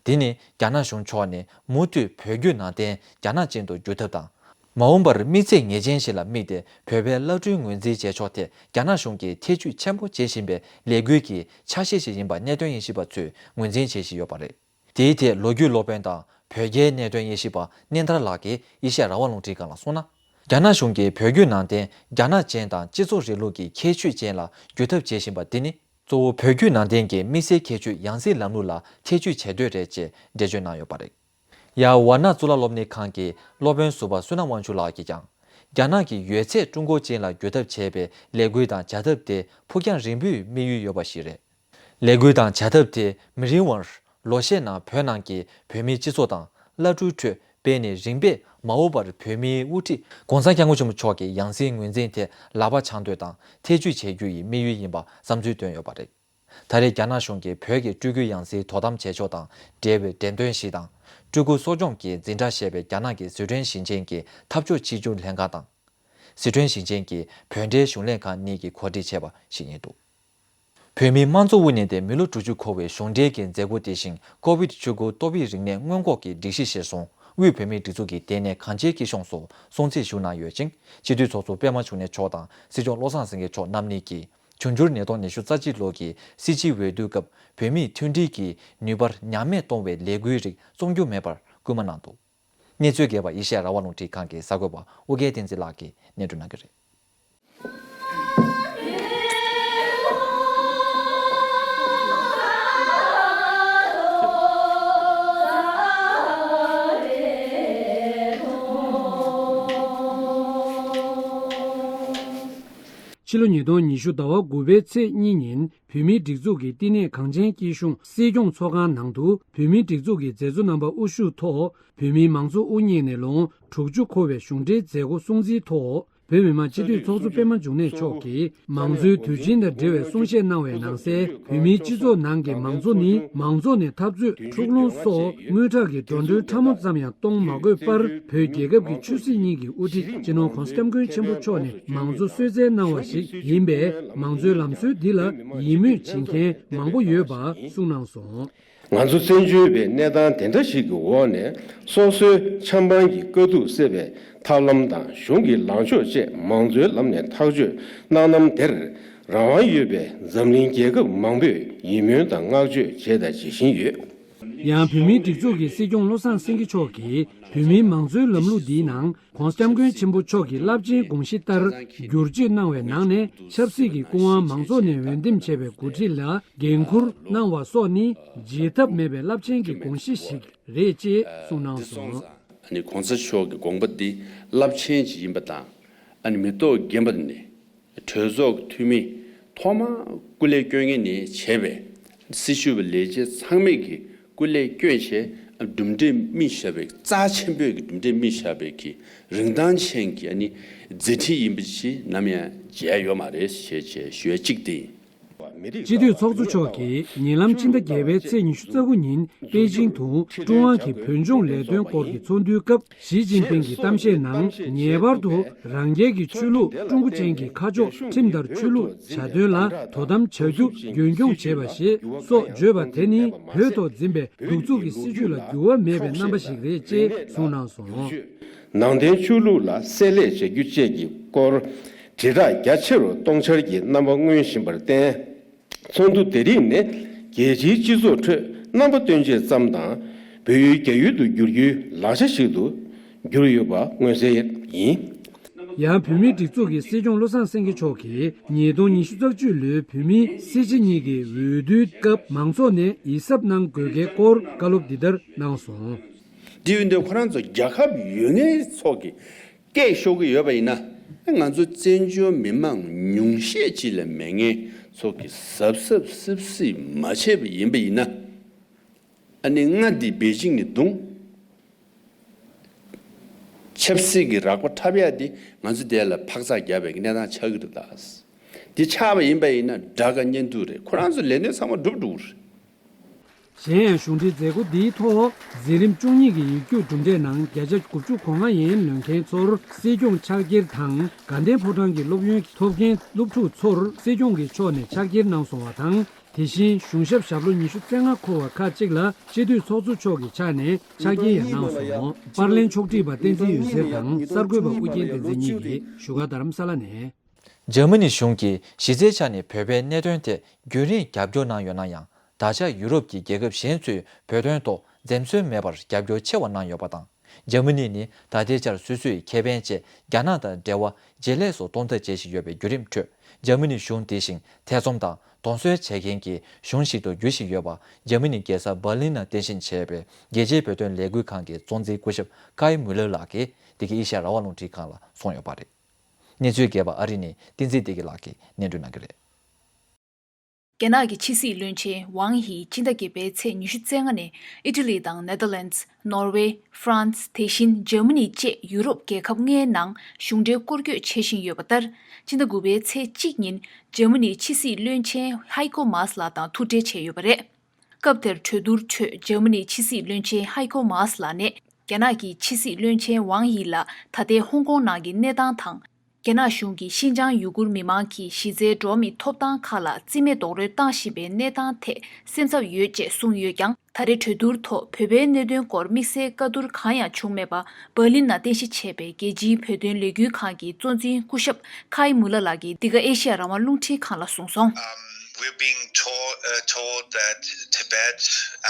འདི་ནི་རྒྱ་ནག་གཞུང་ཕྱོགས་ནས་མུ་མཐུད་བོད་བརྒྱུད་ནང་བསྟན་རྒྱ་ནག་ཅན་དུ་འགྱུར་ཐབས་དང་། མ་འོངས་པར་དམིགས་ཚད་ངེས་ཅན་ཞིག་ལ་དམིགས་ཏེ་བོད་པའི་བླ་སྤྲུལ་ངོས་འཛིན་བྱེད་ཕྱོགས་ཐད་རྒྱ་ནག་གཞུང་གིས་ཐེ་ཇུས་ཆེན་པོ་བྱེད་བཞིན་པའི་ལས་འགུལ་གྱི་ཆ་ཤས་ཤིག་ཡིན་པ་གནད་དོན་དབྱེ་ཞིབ་པ་ཚོས་ངོས་འཛིན་བྱེད་བཞིན་ཡོད་པ་རེད། དེའི་ཐད་ལོ་རྒྱུས་སློབ་དཔོན་དང་བོད་རྒྱའི་གནད་དོན་དབྱེ་ཞིབ་པ་གནས་མཐར་ལགས་ཀྱིས་ཨེ་ཤ་ཡ་རང་དབང་རླུང་འཕྲིན་ཁང་ལ་གསུངས་ན། རྒྱ་ནག་གཞུང་གིས་བོད་བརྒྱུད་ནང་བསྟན་རྒྱ་ནག་ཅན་དང་སྤྱི་ཚོགས་རིང་ལུགས་ཀྱི་ཁྱད་ཆོས་ཅན་ལ་བསྒྱུར་ཐབས་བྱེད་བཞིན་པ་འདི་ནི་གཙོ་བོ་བོད་བརྒྱུད་ནང་བསྟན་གྱི་དམིགས་བསལ་ཁྱད་ཆོས་ཡང་སྲིད་ལམ་ལུགས་ལ་ཐེ་ཇུས་བྱེད་འདོད་རེད་ཅེས་འགྲེལ་བརྗོད་གནང་ཡོད་པ་རེད། ཡང་ཝཱ་ཎ་གཙུག་ལག་སློབ་གཉེར་ཁང་གི་སློབ་དཔོན་ཟུར་པ་བསོད་ནམས་དབང་ཕྱུག་ལགས་ཀྱིས་ཀྱང་། རྒྱ་ནག་གི་ཡོད་ཚད་ཀྲུང་གོ་ཅན་ལ་བསྒྱུར་ཐབས་བྱས་པའི་ལས་འགུལ་དང་བྱ་ཐབས་དེ་ཕུགས་རྒྱང་རིང་པོའི་དམིགས་ཡུལ་ཡོད་པ་ཞིག་རེད། ལས་འགུལ་དང་བྱ་ཐབས་དེ་མི་རིང་བར་ལོ་ཤས་ནང་བོད་ནང་གི་བོད་མིའི་སྤྱི་ཚོགས་དང་བླ་སྤྲུལ་ཁྲོད་སྤེལ་ནས་རིམ་པས་མ་འོངས་པར་བོད་མིའི་དབུ་ཁྲིད་༸གོང་ས་༸སྐྱབས་མགོན་ཆེན་པོ་མཆོག་གི་ཡང་སྲིད་ངོས་འཛིན་ཐད་ལག་པ་འཆང་འདོད་དང་ཐེ་ཇུས་བྱེད་རྒྱུ་ཡི་དམིགས་ཡུལ་ཡིན་པ་བསམ་ཚུལ་བཏོན་ཡོད་པ་རེད། ད་རེས་རྒྱ་ནག་གཞུང་གིས་བོད་ཀྱི་སྤྲུལ་སྐུའི་ཡང་སྲིད་དོ་དམ་བྱེད་ཕྱོགས་དང་འབྲེལ་བའི་འགྲེམས་སྟོན་ཞིག་དང་། སྤྲུལ་སྐུ་གསོ་སྐྱོང་གི་འཛིན་གྲྭ་ཞེས་པའི་རྒྱ་ནག་གི་སི་ཁྲོན་ཞིང་ཆེན་གྱི་འཐབ་ཕྱོགས་གཅིག་གྱུར་ལྷན་ཁང་དང་། སི་ཁྲོན་ཞིང་ཆེན་གྱི་བོད་འབྲེལ་གཞུང་ལས་ཁང་གཉིས་ཀྱིས་གོ་སྒྲིག་བྱས་པ་ཞིག་ཡིན་འདུག་བོད་མིའི་དམངས་གཙོ་དབུ་བརྙེས་ཏེ་མི་ལོ་དྲུག་ཅུ་འཁོར་བའི་གཞུང་འབྲེལ་གྱི་མཛད་སྒོ་དེ་བཞིན་ཀོ་བིད་བཅུ་དགུ་ཏོག་དབྱིབས་རིམས་ནད་སྔོན་འགོག་གི་སྒྲིག་གཞི་གཞིར་བཟུང་དབུས་བོད་མིའི་སྒྲིག་འཛུགས་ཀྱི་ལྟེ་གནས་གངས་ཅན་སྐྱིད་གཤོངས་སུ་སྲུང་བརྩི་ཞུ་གནང་ཡོད་ཅིང་། སྤྱི་འཐུས་ཚོགས་གཙོ་པད་མ་འབྱུང་གནས་མཆོག་དང་སྲིད་སྐྱོང་བློ་བཟང་སེང་གེ་མཆོག་རྣམ་གཉིས་ཀྱིས། འབྱུང་འགྱུར་ཉིས་སྟོང་ཉི་ཤུ་རྩ་གཅིག་ལོ་གི་སྲིད་སྤྱིའི་འོས་བསྡུའི་སྐབས་བོད་མིའི་མཐུན་སྒྲིལ་གྱི་ནུས་པར་ཉམས་དམས་གཏོང་བའི་ལས་འགུལ་རིགས་རྩོམ་རྒྱུ་མེད་པར་སྐུལ་མ་གནང་འདུག་གནས་ཚུལ་རྒྱས་པ་ཨེ་ཤ་ཡ་རང་དབང་རླུང་འཕྲིན་ཁང་གི་གསར་འགོད་པ་ཨོ་རྒྱན་བསྟན་འཛིན་ལགས་ཀྱིས་སྙན་སྒྲོན་གནང་གི་རེད། ཕྱི་ལོ་ཉིས་སྟོང་ཉི་ཤུ་ཟླ་བ་དགུ་པའི་ཚེས་གཉིས་ཉིན་བོད་མིའི་སྒྲིག་འཛུགས་ཀྱི་བསྟི་གནས་གངས་ཅན་སྐྱིད་གཤོངས་སྲིད་སྐྱོང་ཚོགས་ཁང་ནང་དུ་བོད་མིའི་སྒྲིག་འཛུགས་ཀྱི་མཛད་གཙོ་རྣམ་པ་དབུ་བཞུགས་ཐོག་བོད་མིའི་མང་གཙོ་དབུ་བརྙེས་ནས་ལོ་ངོ་དྲུག་ཅུ་འཁོར་བའི་གཞུང་འབྲེལ་མཛད་སྒོ་སྲུང་བརྩིའི་ཐོག་བོད་མི་མང་སྤྱི་འཐུས་ཚོགས་གཙོ་པད་མ་འབྱུང་གནས་མཆོག་གིས་མང་གཙོའི་དུས་ཆེན་དང་འབྲེལ་བའི་གསུང་བཤད་གནང་བའི་ནང་གསལ། བོད་མིའི་སྤྱི་ཚོགས་ནང་གི་མང་གཙོ་ནི་མང་གཙོ་ནས་འཐབ་རྩོད་འཁྲུག་ལོང་སོགས་དངུལ་ཁྲག་གི་འགྲོ་གྲོན་ཕྲ་མོ་ཙམ་ཡང་གཏོང་མ་དགོས་པར་བོད་རྒྱལ་ཁབ་ཀྱི་ཆོས་སྲིད་གཉིས་ཀྱི་དབུ་ཁྲིད་སྤྱི་ནོར་༸གོང་ས་༸སྐྱབས་མགོན་ཆེན་པོ་མཆོག་ནས་མང་གཙོ་གསོལ་སྩལ་གནང་བ་ཞིག་ཡིན་པས། མང་གཙོའི་ལམ་སྲོལ་འདི་ལ་ཡིད་མོས་བྱེད་མཁན་མང་པོ་ཡོད་པ་གསུངས་གནང་སོང་། ང་ཚོ་བཙན་བྱོལ་བའི་གནས་སྟངས་དེ་འདྲ་ཞིག་གི་འོག་ནས་སོ་སོའི་ཆབ་འབངས་ཀྱི་དཀའ་སྡུག་སེལ་བའི་ཐབས་ལམ་དང་གཞུང་གི་ལངས་ཕྱོགས་བཅས་མང་གཙོའི་ལམ་ནས་ཐག་གཅོད་གནང་གནང་དེར་རང་དབང་ཡོད་པའི་འཛམ་གླིང་རྒྱལ་ཁབ་མང་པོས་ཡིད་སྨོན་དང་བསྔགས་བརྗོད་བྱས་དང་བྱེད་བཞིན་ཡོད། ཡང་བོད་མིའི་སྒྲིག་འཛུགས་ཀྱི་སྲིད་སྐྱོང་བློ་བཟང་སེང་གེ་མཆོག་གིས་བོད་མིའི་མང་གཙོའི་ལམ་ལུགས་འདིའི་ནང་༸གོང་ས་༸སྐྱབས་མགོན་ཆེན་པོ་མཆོག་གི་རླབས་ཆེན་དགོངས་གཞི་ལྟར་བསྒྱུར་བཅོས་གནང་བའི་ནང་ནས་ཆབ་སྲིད་ཀྱི་སྐུ་དབང་མང་ཚོགས་ནས་འོས་འདེམས་བྱས་པའི་འགོ་ཁྲིད་ལ་འགན་འཁུར་གནང་བ་སོགས་ནི་བརྗེད་ཐབས་མེད་པའི་རླབས་ཆེན་གྱི་དགོངས་གཞི་ཞིག་རེད་ཅེས་གསུངས་གནང་སོང་། ཨ་ནི་༸གོང་ས་མཆོག་གི་དགོངས་པ་འདི་རླབས་ཆེན་ཞིག་ཡིན་པ་དང་། ཨ་ནི་མི་ཐོག་རྒན་པ་ནས་གྲོས་ཚོགས་ཀྱི་འཐུས་མི་ཐོག་མར་སྐུ་ལས་སྐྱོན་མཁན་ནས་བྱས་པའི་སྲི་ཞུ་བའི་ལས་བྱེད་ཚང་མས་ཀྱི་སྐུ་ལས་བསྐྱོན་བྱས་གྲུབ་འབྲས་སྨིན་བཞག་པའི་རྩ་ཆེན་པོའི་གི་གྲུབ་འབྲས་སྨིན་བཞག་པའི་གི་རིན་ཐང་ཅན་གྱི་ཨ་ནི་མཛད་འཕྲིན་ཡིན་པ་ཞིག་ནམ་ཡང་བརྗེད་ཡ་ཡོད་མ་རེད་ཞེས་བྱས་ཞུ་ཡ་གཅིག་དེ་ཡིན། སྤྱི་འཐུས་ཚོགས་གཙོ་མཆོག་གིས་ཉེ་ལམ་ཕྱི་ཟླ་བརྒྱད་པའི་ཚེས་ཉི་ཤུ་རྩ་དགུ་ཉིན་པེ་ཅིང་དུ་ཀྲུང་དབྱང་གི་བོད་ལྗོངས་ལས་དོན་སྐོར་གྱི་ཚོགས་འདུའི་སྐབས། ཞི་ཅིན་ཕིང་གི་གཏམ་བཤད་ནང་ངེས་པར་དུ་རང་རྒྱལ་གྱི་ཆོས་ལུགས་ཀྲུང་གོ་ཅན་གྱི་ཁ་ཕྱོགས་ཁྲིམས་ལྟར་ཆོས་ལུགས་བྱ་དོན་ལ་དོ་དམ་བྱ་རྒྱུ་རྒྱུན་འཁྱོངས་བྱེད་པ་ཞེས་སོགས་བརྗོད་པ་དེ་ནི་བོད་ཐོག་འཛིན་པའི་གདུག་རྩུབ་ཀྱི་སྲིད་བྱུས་ལ་འགྱུར་བ་མེད་པའི་རྣམ་པ་ཞིག་རེད་ཅེས་གསུངས་གནང་སོང་། ནང་བསྟན་ཆོས་ལུགས་ལ་བསྲེ་ལྷད་བྱ་རྒྱུ་བཅས་ཀྱི་སྐོར་དྲིལ་བསྒྲགས་རྒྱ་ཆེ་རུ་གཏོང་འཆར་གྱི་རྣམ་པ་མངོན་བཞིན་པར་བརྟེན། ཚོགས་འདུ་དེ་རིགས་ནི་རྒྱལ་སྤྱིའི་སྤྱི་ཚོགས་ཁྲོད་རྣམ་པ་སྟོན་ཆེད་ཙམ་དང་། བོད་ཡུལ་རྒྱ་ཡུལ་དུ་བསྒྱུར་རྒྱུའི་ལག་ཆ་ཞིག་ཏུ་གྱུར་ཡོད་པ་མངོན་གསལ་ཡིན། ཡང་བོད་མིའི་སྒྲིག་འཛུགས་ཀྱི་སྲིད་སྐྱོང་བློ་བཟང་སེང་གེ་མཆོག་གིས་ཉིས་སྟོང་ཉི་ཤུ་རྩ་གཅིག་ལོའི་བོད་མིའི་སྲིད་སྤྱི་གཉིས་ཀྱི་འོས་བསྡུའི་སྐབས་མང་ཚོགས་ནས་ཡིད་གཟབ་གནང་དགོས་གལ་སྐོར་བཀའ་སློབ་འདི་ལྟར་གནང་སོང་། དེ་ཡིན་དུས་ཁོ་རང་ཚོ་རྒྱལ་ཁབ་ཡོད་མཁན་ཚོ་གི་སྐད་ཤོར་གྱི་ཡོད་པ་ཡིན་ན། ང་ཚོ་བཙན་བྱོལ་མི་མང་ཉུང་ཤས་ཅིག་ལས་མེད་མཁན་ཚོ་གིས་གཟབ་གཟབ་སིབ་སིབ་མ་བྱས་པ་ཡིན་པ་ཡིན་ན། ཨ་ནི་མངའ་སྡེ་པེ་ཅིང་ནས་བརྡུང་། ཆབ་སྲིད་ཀྱི་རགས་པ་འཁྲབ་ཡ་དེ་ང་ཚོ་དེ་ལ་འཕག་འཚག་རྒྱབ་པའི་གནས་སྟངས་ཆགས་ཀྱི་འདུག་ད། དེ་ཆགས་པ་ཡིན་པ་ཡིན་ན་དགྲ་དགའ་གཉེན་སྡུག་རེད། ཁོ་རང་ཚོ་ལས་དོན་ཚང་མ་འགྲུབ་འགྲོ་གི་རེད། གཞན་ཡང་གཞུང་འབྲེལ་མཛད་སྒོ་འདིའི་ཐོག་འཛིན་རིམ་བཅུ་གཉིས་ཀྱི་ཡིག་རྒྱུགས་གྲུབ་འབྲས་ནང་བརྒྱ་ཆ་དགུ་བཅུ་གོ་ལྔ་ཡན་ལོན་མཁན་ཚོར་སྲིད་སྐྱོང་ཕྱག་འཁྱེར་དང་དགའ་ལྡན་ཕོ་བྲང་གི་སློབ་ཡོན་ཐོབ་མཁན་སློབ་ཕྲུག་ཚོར་སྲིད་སྐྱོང་གི་ཕྱོགས་ནས་ཕྱག་འཁྱེར་གནང་སོང་བ་དང་། དེ་བཞིན་གཞུང་ཞབས་ཞབས་ལོ་ཉི་ཤུ་རྩ་ལྔ་འཁོར་བ་ཁག་ཅིག་ལ་སྤྱི་འཐུས་ཚོགས་གཙོ་མཆོག་གི་ཕྱག་ནས་ཕྱག་འཁྱེར་ཡང་གནང་སོང་། པར་ལེན་ཕྱོགས་སྒྲིག་པ་བསྟན་འཛིན་འོད་ཟེར་དང་གསར་འགོད་པ་ཨུ་རྒྱན་བསྟན་འཛིན་གཉིས་ཀྱིས་བཞུགས་སྒར་རྡ་རམ་ས་ལ་ནས། འཇར་མ་ནི་གཞུང་གིས་གཞི་རྩའི་ཆ་ནས་བོད་པའི་གནད་དོན་ཐད་རྒྱུན་རིང་རྒྱབ་སྐྱོར་གནང་ཡོད་ན་ཡང་། ད་ཆ་ཡུ་རོབ་ཀྱི་རྒྱལ་ཁབ་གཞན་ཚོས་བོད་དོན་ཐོག་འཛེམ་ཟོན་མེད་པར་རྒྱབ་སྐྱོར་ཆེ་བ་གནང་ཡོད་པ་དང་། འཇར་མ་ནི་ནི་ད་ལྟའི་ཆར་སོ་སོའི་ཁེ་ཕན་ཆེད་རྒྱ་ནག་དང་འབྲེལ་བ་ཇེ་ལེགས་སུ་གཏོང་ཐབས་བྱེད་བཞིན་ཡོད་པའི་བརྒྱུད་རིམ་ཁྲོད། འཇར་མ་ནི་གཞུང་དེ་བཞིན་ཐེ་ཚོམ་དང་གདོང་གསོལ་བྱེད་མཁན་གྱི་གཞུང་ཞིག་ཏུ་འགྱུར་བཞིན་ཡོད་པ། འཇར་མ་ནི་རྒྱལ་ས་འབར་ལིན་ནང་རྟེན་གཞི་བྱས་པའི་རྒྱལ་སྤྱིའི་བོད་དོན་ལས་འགུལ་ཁང་གི་གཙོ་འཛིན་སྐུ་ཞབས་ཀའི་མུ་ལར་ལགས་ཀྱིས་འདི་གའི་ཨེ་ཤ་ཡ་རང་དབང་རླུང་འཕྲིན་ཁང་ལ་གསུངས་ཡོད་པ་རེད། གནས་ཚུལ་རྒྱས་པ་ཨ་རི་ནས་བསྟན་འཛིན་བདེ་སྐྱིད་ལགས་ཀྱིས་སྙན་སྒྲོན་གནང་གི་རེད། རྒྱ་ནག་གི་ཕྱི་སྲིད་བློན་ཆེན་ཝང་ཡི་སྤྱི་ཟླ་བརྒྱད་པའི་ཚེས་ཉི་ཤུ་རྩ་ལྔ་ནས་ཨི་ཊ་ལི་དང་ནེ་དར་ལེན་ཌི། ནོར་ཝེ། ཧྥ་རན་སི། དེ་བཞིན་འཇར་མ་ནི་བཅས་ཡུ་རོབ་རྒྱལ་ཁབ་ལྔའི་ནང་གཞུང་འབྲེལ་སྐོར་སྐྱོད་བྱེད་བཞིན་ཡོད་པ་ལྟར། སྤྱི་ཟླ་དགུ་པའི་ཚེས་གཅིག་ཉིན་འཇར་མ་ནིའི་ཕྱི་སྲིད་བློན་ཆེན་ཧའི་ཀོ་མཱས་ལགས་དང་ཐུག་འཕྲད་བྱས་ཡོད་པ་རེད། སྐབས་དེར་གྲོས་བསྡུར་ཁྲོད་འཇར་མ་ནིའི་ཕྱི་སྲིད་བློན་ཆེན་ཧའི་ཀོ་མཱས་ལགས་ནས་རྒྱ་ནག་གི་ཕྱི་སྲིད་བློན་ཆེན་ཝང་ཡི་ལ་ད་ལྟའི་ཧོང་ཀོང་ནང་གི་གནས་སྟངས་དང་། རྒྱ་ནག་གཞུང་གིས་ཤིན་ཅང་ཡུ་གུར་མི་མང་གི་གཞི་རྩའི་འགྲོ་བ་མིའི་ཐོབ་ཐང་ཁག་ལ་རྩིས་མེད་རྡོག་རོལ་བཏང་བཞིན་པའི་གནས་སྟངས་ཐད་སེམས་འཚབ་ཡོད་ཅེས་གསུངས་ཡོད་ཀྱང་། ད་རེས་གྲོས་བསྡུར་ཐོག་བོད་པའི་གནད་དོན་སྐོར་དམིགས་བསལ་བཀའ་བསྡུར་གང་ཡང་བྱུང་མེད་པ། འབར་ལིན་ནང་རྟེན་གཞི་བྱས་པའི་རྒྱལ་སྤྱིའི་བོད་དོན་ལས་འགུལ་ཁང་གི་གཙོ་འཛིན་སྐུ་ཞབས་ཁའི་མུ་ལ་ལགས་ཀྱིས་འདི་ག་ཨེ་ཤེ་ཡ་རང་དབང་རླུང་འཕྲིན་ཁང་ལ་གསུངས་སོང་། Um, we're being told, uh, told that Tibet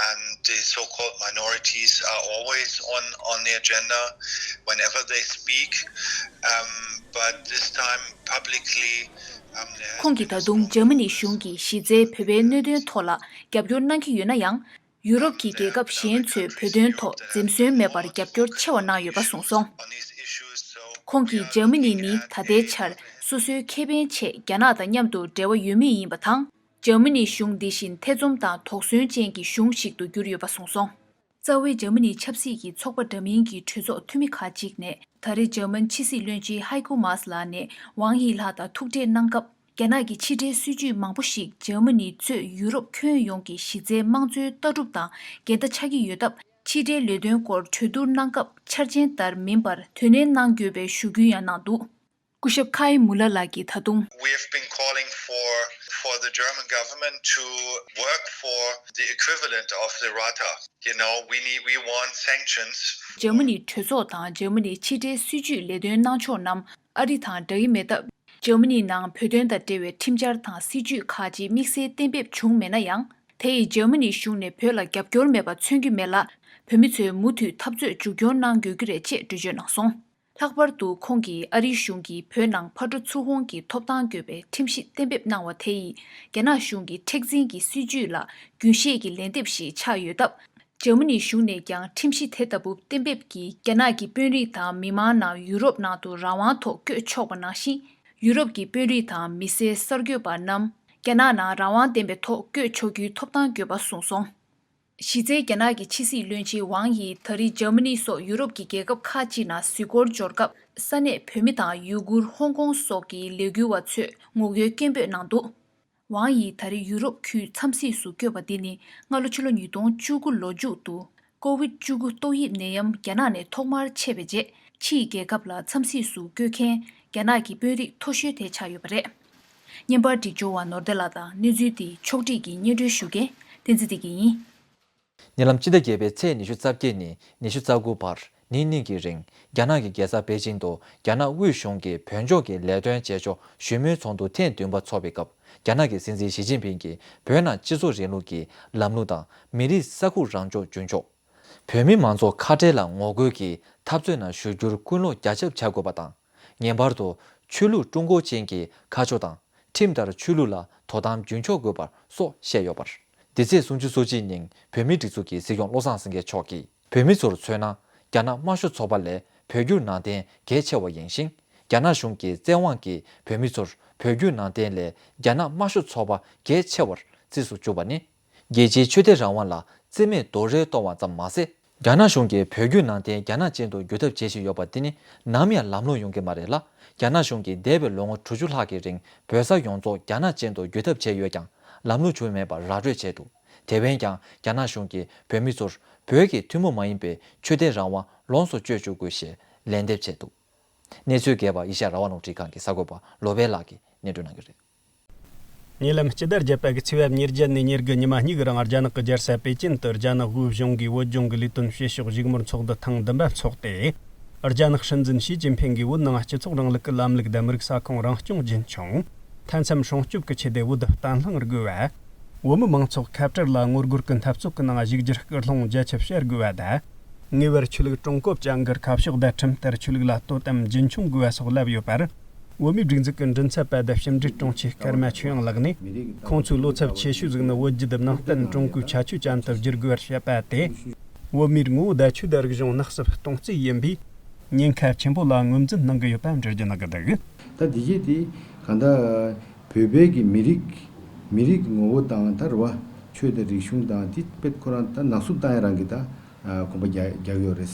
and the so-called minorities are always on, on the agenda whenever they speak. Um, but this time, publicly, um, there has ཁོང་གིས་been a ད་དུང་འཇར་མ་ནི་གཞུང་གིས་གཞི་རྩའི་བོད་པའི་གནད་དོན་ཐོག་ལ་རྒྱབ་སྐྱོར་གནང་གི་ཡོད་ན་ཡང་། ཡུ་རོབ་ཀྱི་རྒྱལ་ཁབ་གཞན་ཚོས་བོད་དོན་ཐོག་འཛེམ་ཟོན་མེད་པར་རྒྱབ་སྐྱོར་ཆེ་བ་གནང་ཡོད་པ་གསུངས་སོང་། ཁོང་གིས་འཇར་མ་ནི་ནི་ད་ལྟའི་ཆར་སོ་སོའི་ཁེ་ཕན་ཆེད་རྒྱ་ནག་དང་མཉམ་དུ་འབྲེལ་བ་ཡོད་མུས་ཡིན་པ་དང་། འཇར་མ་ནི་གཞུང་འདི་བཞིན་ཐེ་ཚོམ་དང་དོགས་ཟོན་ཅན་གྱི་གཞུང་ཞིག་ཏུ་གྱུར་ཡོད་པ་གསུངས་སོང་། རྩ་བའི་འཇར་མ་ནིའི་ཆབ་སྲིད་ཀྱི་ཚོགས་པ་འདྲ་མིན་གྱི་གྲོས་ཚོགས་འཐུས་མི་ཁག་ཅིག་ནས་ད་རེས་འཇར་མན་ཕྱི་སྲིད་བློན་ཆེན་ཧའི་ཀོ་མཱས་ལགས་ནས་ཝང་ཡི་ལགས་དང་ཐུག་འཕྲད་གནང་སྐབས། རྒྱ་ནག་གི་ཕྱི་འབྲེལ་སྲིད་ཇུས་མང་པོ་ཞིག་འཇར་མ་ནི་གཙོས་ཡུ་རོབ་ཁྱོན་ཡོངས་ཀྱི་གཞི་རྩའི་དམངས་གཙོའི་ལྟ་གྲུབ་དང་འགལ་ཟླ་ཆགས་ཀྱི་ཡོད་སྟབས། ཕྱི་འབྲེལ་ལས་དོན་སྐོར་གྲོས་བསྡུར་གནང་སྐབས་འཆར་ཅན་ལྟར་མིན་པར་དོ་ནན་གནང་དགོས་པའི་ཞུ་སྐུལ་ཡང་གནང་འདུག་སྐུ་ཞབས་ཁའི་མུ་ལ་ལགས་ཀྱིས་ད་དུང་། We have been calling for, for the German government to work for the equivalent of the Rada. You know, we need, we want sanctions. འཇར་མ་ནིའི་གྲོས་ཚོགས་དང་འཇར་མ་ནིའི་ཕྱི་འབྲེལ་སྲིད་ཇུས་ལས་དོན་གནང་ཕྱོགས་རྣམས་ཨ་རི་དང་འདྲ་གི་མེད་སྟབས། འཇར་མ་ནིའི་ནང་བོད་དོན་དང་འབྲེལ་བའི་ཁྲིམས་འཆར་དང་སྲིད་ཇུས་ཁག་ཅིག་དམིགས་བསལ་གཏན་འབེབས་བྱུང་མེད་ན་ཡང་། དེ་ཡིས་འཇར་མ་ནིའི་གཞུང་ནས་བོད་ལ་རྒྱབ་སྐྱོར་མེད་པ་མཚོན་གྱི་མེད་ལ། བོད་མི་ཚོས་མུ་མཐུད་འཐབ་རྩོད་མཇུག་སྐྱོང་གནང་དགོས་ཀྱི་རེད་ཅེས་འགྲེལ་བརྗོད་གནང་སོང་། ལྷག་པར་དུ་ཁོང་གིས་ཨ་རིའི་གཞུང་གིས་བོད་ནང་ཕར་འགྲོ་ཚུར་འོང་གི་ཐོབ་ཐང་དགོས་པའི་ཁྲིམས་གཞི་གཏན་འབེབས་གནང་བ་དེ་ཡིས་རྒྱ་ནག་གཞུང་གི་མཁྲེགས་འཛིན་གྱི་སྲིད་ཇུས་ལ་རྒྱུན་ཤེས་ཀྱི་ལན་འདེབས་ཤིག་ཆགས་ཡོད་སྟབས། འཇར་མ་ནིའི་གཞུང་ནས་ཀྱང་ཁྲིམས་གཞི་དེ་ལྟ་བུ་གཏན་འབེབས་ཀྱིས་རྒྱ་ནག་གི་དཔོན་རིགས་དང་མི་མང་རྣམས་ཡུ་རོབ་ནང་དུ་རང་དབང་ཐོག་བསྐྱོད་ཆོག་པ་ནང་བཞིན། ཡུ་རོབ་ཀྱི་དཔོན་རིགས་དང་མི་སེར་གསར་འགོད་པ་རྣམས་རྒྱ་ནག་ནང་རང་དབང་ལྡན་པའི་ཐོག་བསྐྱོད་ཆོག་རྒྱུའི་ཐོབ་ཐང་དགོས་པ་གསུངས་སོང་། གཞི་རྩའི་རྒྱ་ནག་གི་ཕྱི་སྲིད་བློན་ཆེན་ཝང་ཡིས་ད་རེས་འཇར་མ་ནི་སོགས་ཡུ་རོབ་ཀྱི་རྒྱལ་ཁབ་ཁག་ཅིག་ནང་གཟིགས་སྐོར་འབྱོར་སྐབས། ས་གནས་བོད་མི་དང་ཡུ་གུར། ཧོང་ཀོང་སོགས་ཀྱི་ལས་འགུལ་བ་ཚོས་ངོ་རྒོལ་སྐད་འབོད་གནང་འདུག་ཝང་ཡིས་ད་རེས་ཡུ་རོབ་ཁུལ་འཚམས་གཟིགས་སུ་བསྐྱོད་པ་འདི་ནི་སྔ་ལོ་ཕྱི་ལོ་ཉིས་སྟོང་བཅུ་དགུ་ལོ་མཇུག་ཏུ་ཀོ་ཝིད་བཅུ་དགུ་ཏོག་དབྱིབས་ནད་ཡམས་རྒྱ་ནག་ནས་ཐོག་མར་མཆེད་པའི་རྗེས་ཕྱིའི་རྒྱལ་ཁབ་ལ་འཚམས་གཟིགས་སུ་བསྐྱོད་མཁན་རྒྱ་ནག་གི་དཔོན་རིགས་མཐོ་ཤོས་དེ་ཆགས་ཡོད་པ་རེད། བརྙན་པར་སྒྲིག་སྦྱོར་བ་ནོར་བདེ་ལགས་དང་གནས་ཚུལ་འདི་ཕྱོགས་སྒྲིག་གིས་སྙན་སྒྲོན་ཞུ་མཁན་བསྟན་འཛིན་བདེ་སྐྱིད་ཡིན། ཉེ་ལམ་སྤྱི་ཟླ་བརྒྱད་པའི་ཚེས་ཉི་ཤུ་རྩ་བརྒྱད་ནས་ཉི་ཤུ་རྩ་དགུ་བར་ཉིན་གཉིས་ཀྱི་རིང་རྒྱ་ནག་གི་རྒྱལ་ས་པེ་ཅིང་དུ་རྒྱ་ནག་དབུས་གཞུང་གི་བོད་ལྗོངས་ཀྱི་ལས་དོན་བྱེད་ཕྱོགས་ཞུས་མོལ་ཚོགས་འདུ་ཐེངས་བདུན་པ་འཚོགས་པའི་སྐབས་རྒྱ་ནག་གི་སྲིད་འཛིན་ཞི་ཅིན་ཕིང་གིས་བོད་ནང་སྤྱི་ཚོགས་རིང་ལུགས་ཀྱི་ལམ་ལུགས་དང་མི་རིགས་ས་ཁུག་རང་སྐྱོང་རྒྱུན་འཁྱོངས། བོད་མི་མང་ཚོགས་ཁ་བྲལ་ལ་ངོ་རྒོལ་གྱི་འཐབ་རྩོད་ནང་ཞུགས་རྒྱུར་སྐུལ་སློང་རྒྱ་ཁྱབ་བྱ་དགོས་པ་དང་། ངེས་པར་དུ་ཆོས་ལུགས་ཀྲུང་གོ་ཅན་གྱི་ཁ་ཕྱོགས་དང་ཁྲིམས་ལྟར་ཆོས་ལུགས་ལ་དོ་དམ་རྒྱུན་འཁྱོངས་དགོས་པར་སོགས་བཤད་ཡོད་པར། འདི་ཚེས་སུམ་ཅུ་སོ་གཅིག་ཉིན་བོད་མིའི་སྒྲིག་འཛུགས་ཀྱི་སྲིད་སྐྱོང་བློ་བཟང་སེང་གེ་མཆོག་གིས་བོད་མི་ཚོར་མཚོན་ན་རྒྱ་ནག་དམར་ཤོག་ཚོགས་པ་ལས་བོད་བརྒྱུད་ནང་བསྟན་གལ་ཆེ་བ་ཡིན་ཞིང་། རྒྱ་ནག་གཞུང་གི་བཙན་དབང་གིས་བོད་མི་ཚོར་བོད་བརྒྱུད་ནང་བསྟན་ལས་རྒྱ་ནག་དམར་ཤོག་ཚོགས་པ་གལ་ཆེ་བར་རྩིས་སུ་བཅུག་པ་ནི། རྒྱལ་སྤྱིའི་ཆོས་དད་རང་དབང་ལ་བརྩི་མེད་རྡོག་རོལ་གཏོང་བ་ཙམ་མ་ཟད། རྒྱ་ནག་གཞུང་གིས་བོད་བརྒྱུད་ནང་བསྟན་རྒྱ་ནག་ཅན་དུ་བསྒྱུར་ཐབས་བྱེད་བཞིན་ཡོད་པ་འདི་ནི་ནམ་ཡང་ལམ་ལྷོང་ཡོང་གི་མ་རེད་ལ། རྒྱ་ནག་གཞུང་གིས་འདས་པའི་ལོ་ངོ་དྲུག་ཅུ་ལྷག་གི་རིང་བོད་ས་ཡོངས་རྫོགས་རྒྱ་ནག་ཅན་དུ་བསྒྱུར་ཐབས་བྱས་ཡོད་ཀྱང་ལམ་ལྷོང་བྱུང་མེད་པར་ར་སྤྲོད་བྱས་འདུག་དེ་བས་ཀྱང་རྒྱ་ནག་གཞུང་གིས་བོད་མི་ཚོར་བོད་ཀྱི་ཐུན་མོང་མ་ཡིན་པའི་ཆོས་དད་རང་དབང་ལོངས་སུ་སྤྱོད་བཅུག་དགོས་ཞེས་ལན་འདེབས་བྱས་འདུག་གནས་ཚུལ་རྒྱས་པ་ཨེ་ཤ་ཡ་རང་དབང་རླུང་འཕྲིན་ཁང་གི་གསར་འགོད་པ་བློ་བྷེ་ལགས་ཀྱིས་སྙན་སྒྲོན་གནང་གི་རེད། ཉེ་ལམ་སྤྱི་ཟླ་བརྒྱད་པ་གི་ཚེས་པ་ཉེར་བརྒྱད་ནས་ཉེར་དགུ་ཉི་མ་གཉིས་ཀྱི་རིང་རྒྱ་ནག་གི་རྒྱལ་ས་པེ་ཅིན་དུ་རྒྱ་ནག་དབུས་གཞུང་གིས་བོད་ལྗོངས་ཀྱི་ལས་དོན་བྱེད་ཕྱོགས་བཞུགས་མོལ་ཚོགས་འདུ་ཐེངས་བདུན་པ་འཚོགས་ཏེ། རྒྱ་ནག་སྲིད་འཛིན་ཞི་ཅིན་ཕིང་གིས་བོད་ནང་སྤྱི་ཚོགས་རིང་ལུགས་ཀྱི་ལམ་ལུགས་དང་མི་རིགས་ས་ཁོངས་རང་སྐྱོང་རྒྱུན་འཁྱོངས། མཐའ་མཚམས་སྲུང་སྐྱོབ་ཀྱི་ཆེད་དུ་བོད་བརྟན་ལྷིང་དགོས་པ། བོད་མི་མང་ཚོགས་ཁ་བྲལ་ལ་ངོ་རྒོལ་གྱི་འཐབ་རྩོད་ཀྱི་ནང་ཞུགས་རྒྱུར་སྐུལ་སློང་རྒྱ་ཁྱབ་བྱ་དགོས་པ་དང་། ངེས་པར་ཆོས་ལུགས་ཀྲུང་གོ་ཅན་གྱི་ཁ་ཕྱོགས་དང་ཁྲིམས་ལྟར་ཆོས་ལུགས་ལ་དོ་དམ་རྒྱུན་འཁྱོངས་དགོས་པ་སོགས་ལབ་ཡོད་པར། བོད་མིའི་སྒྲིག་འཛུགས་ཀྱི་མགྲིན་ཚབ་པ་དང་ཕྱི་འབྲེལ་དྲུང་ཆེ་ཀརྨ་ཆོས་དབྱིངས་ལགས་ནས། ཁོང་ཚོའི་བློ་འཚབ་ཆེ་ཤོས་ཟིག་ནི་བོད་བརྒྱུད་ནང་བསྟན་ཀྲུང་གོའི་ཁྱད་ཆོས་ཅན་དུ་བསྒྱུར་དགོས་པར་བཤད་པ་སྟེ། བོད་མིའི་ངོ་བོ་དང་ཆོས་དང་རིག་གཞུང་གནས་སུ་གཏོང་རྩིས་ཡིན་པས། ཉེན་ཁ་ཆེན་པོ་ལ་ངོས་འཛིན་གནང་གི་ཡོད་པ་འགྲེལ་བརྗོད་གནང་གི་འདུག་ད་འདི་གས་དེ་གང་ལྟར་བོད་པའི་གི་མི་རིགས་མི་རིགས་ངོ་བོ་དང་ད་རེད་བ། ཆོས་དང་རིག་གཞུང་དང་དེ་དཔེ་ཁོ་རང་ད་ནག་བསུབ་བཏང་ཡ་རང་གི་ད་གོམ་པ་རྒྱག་རྒྱག་ཡོད་རེད།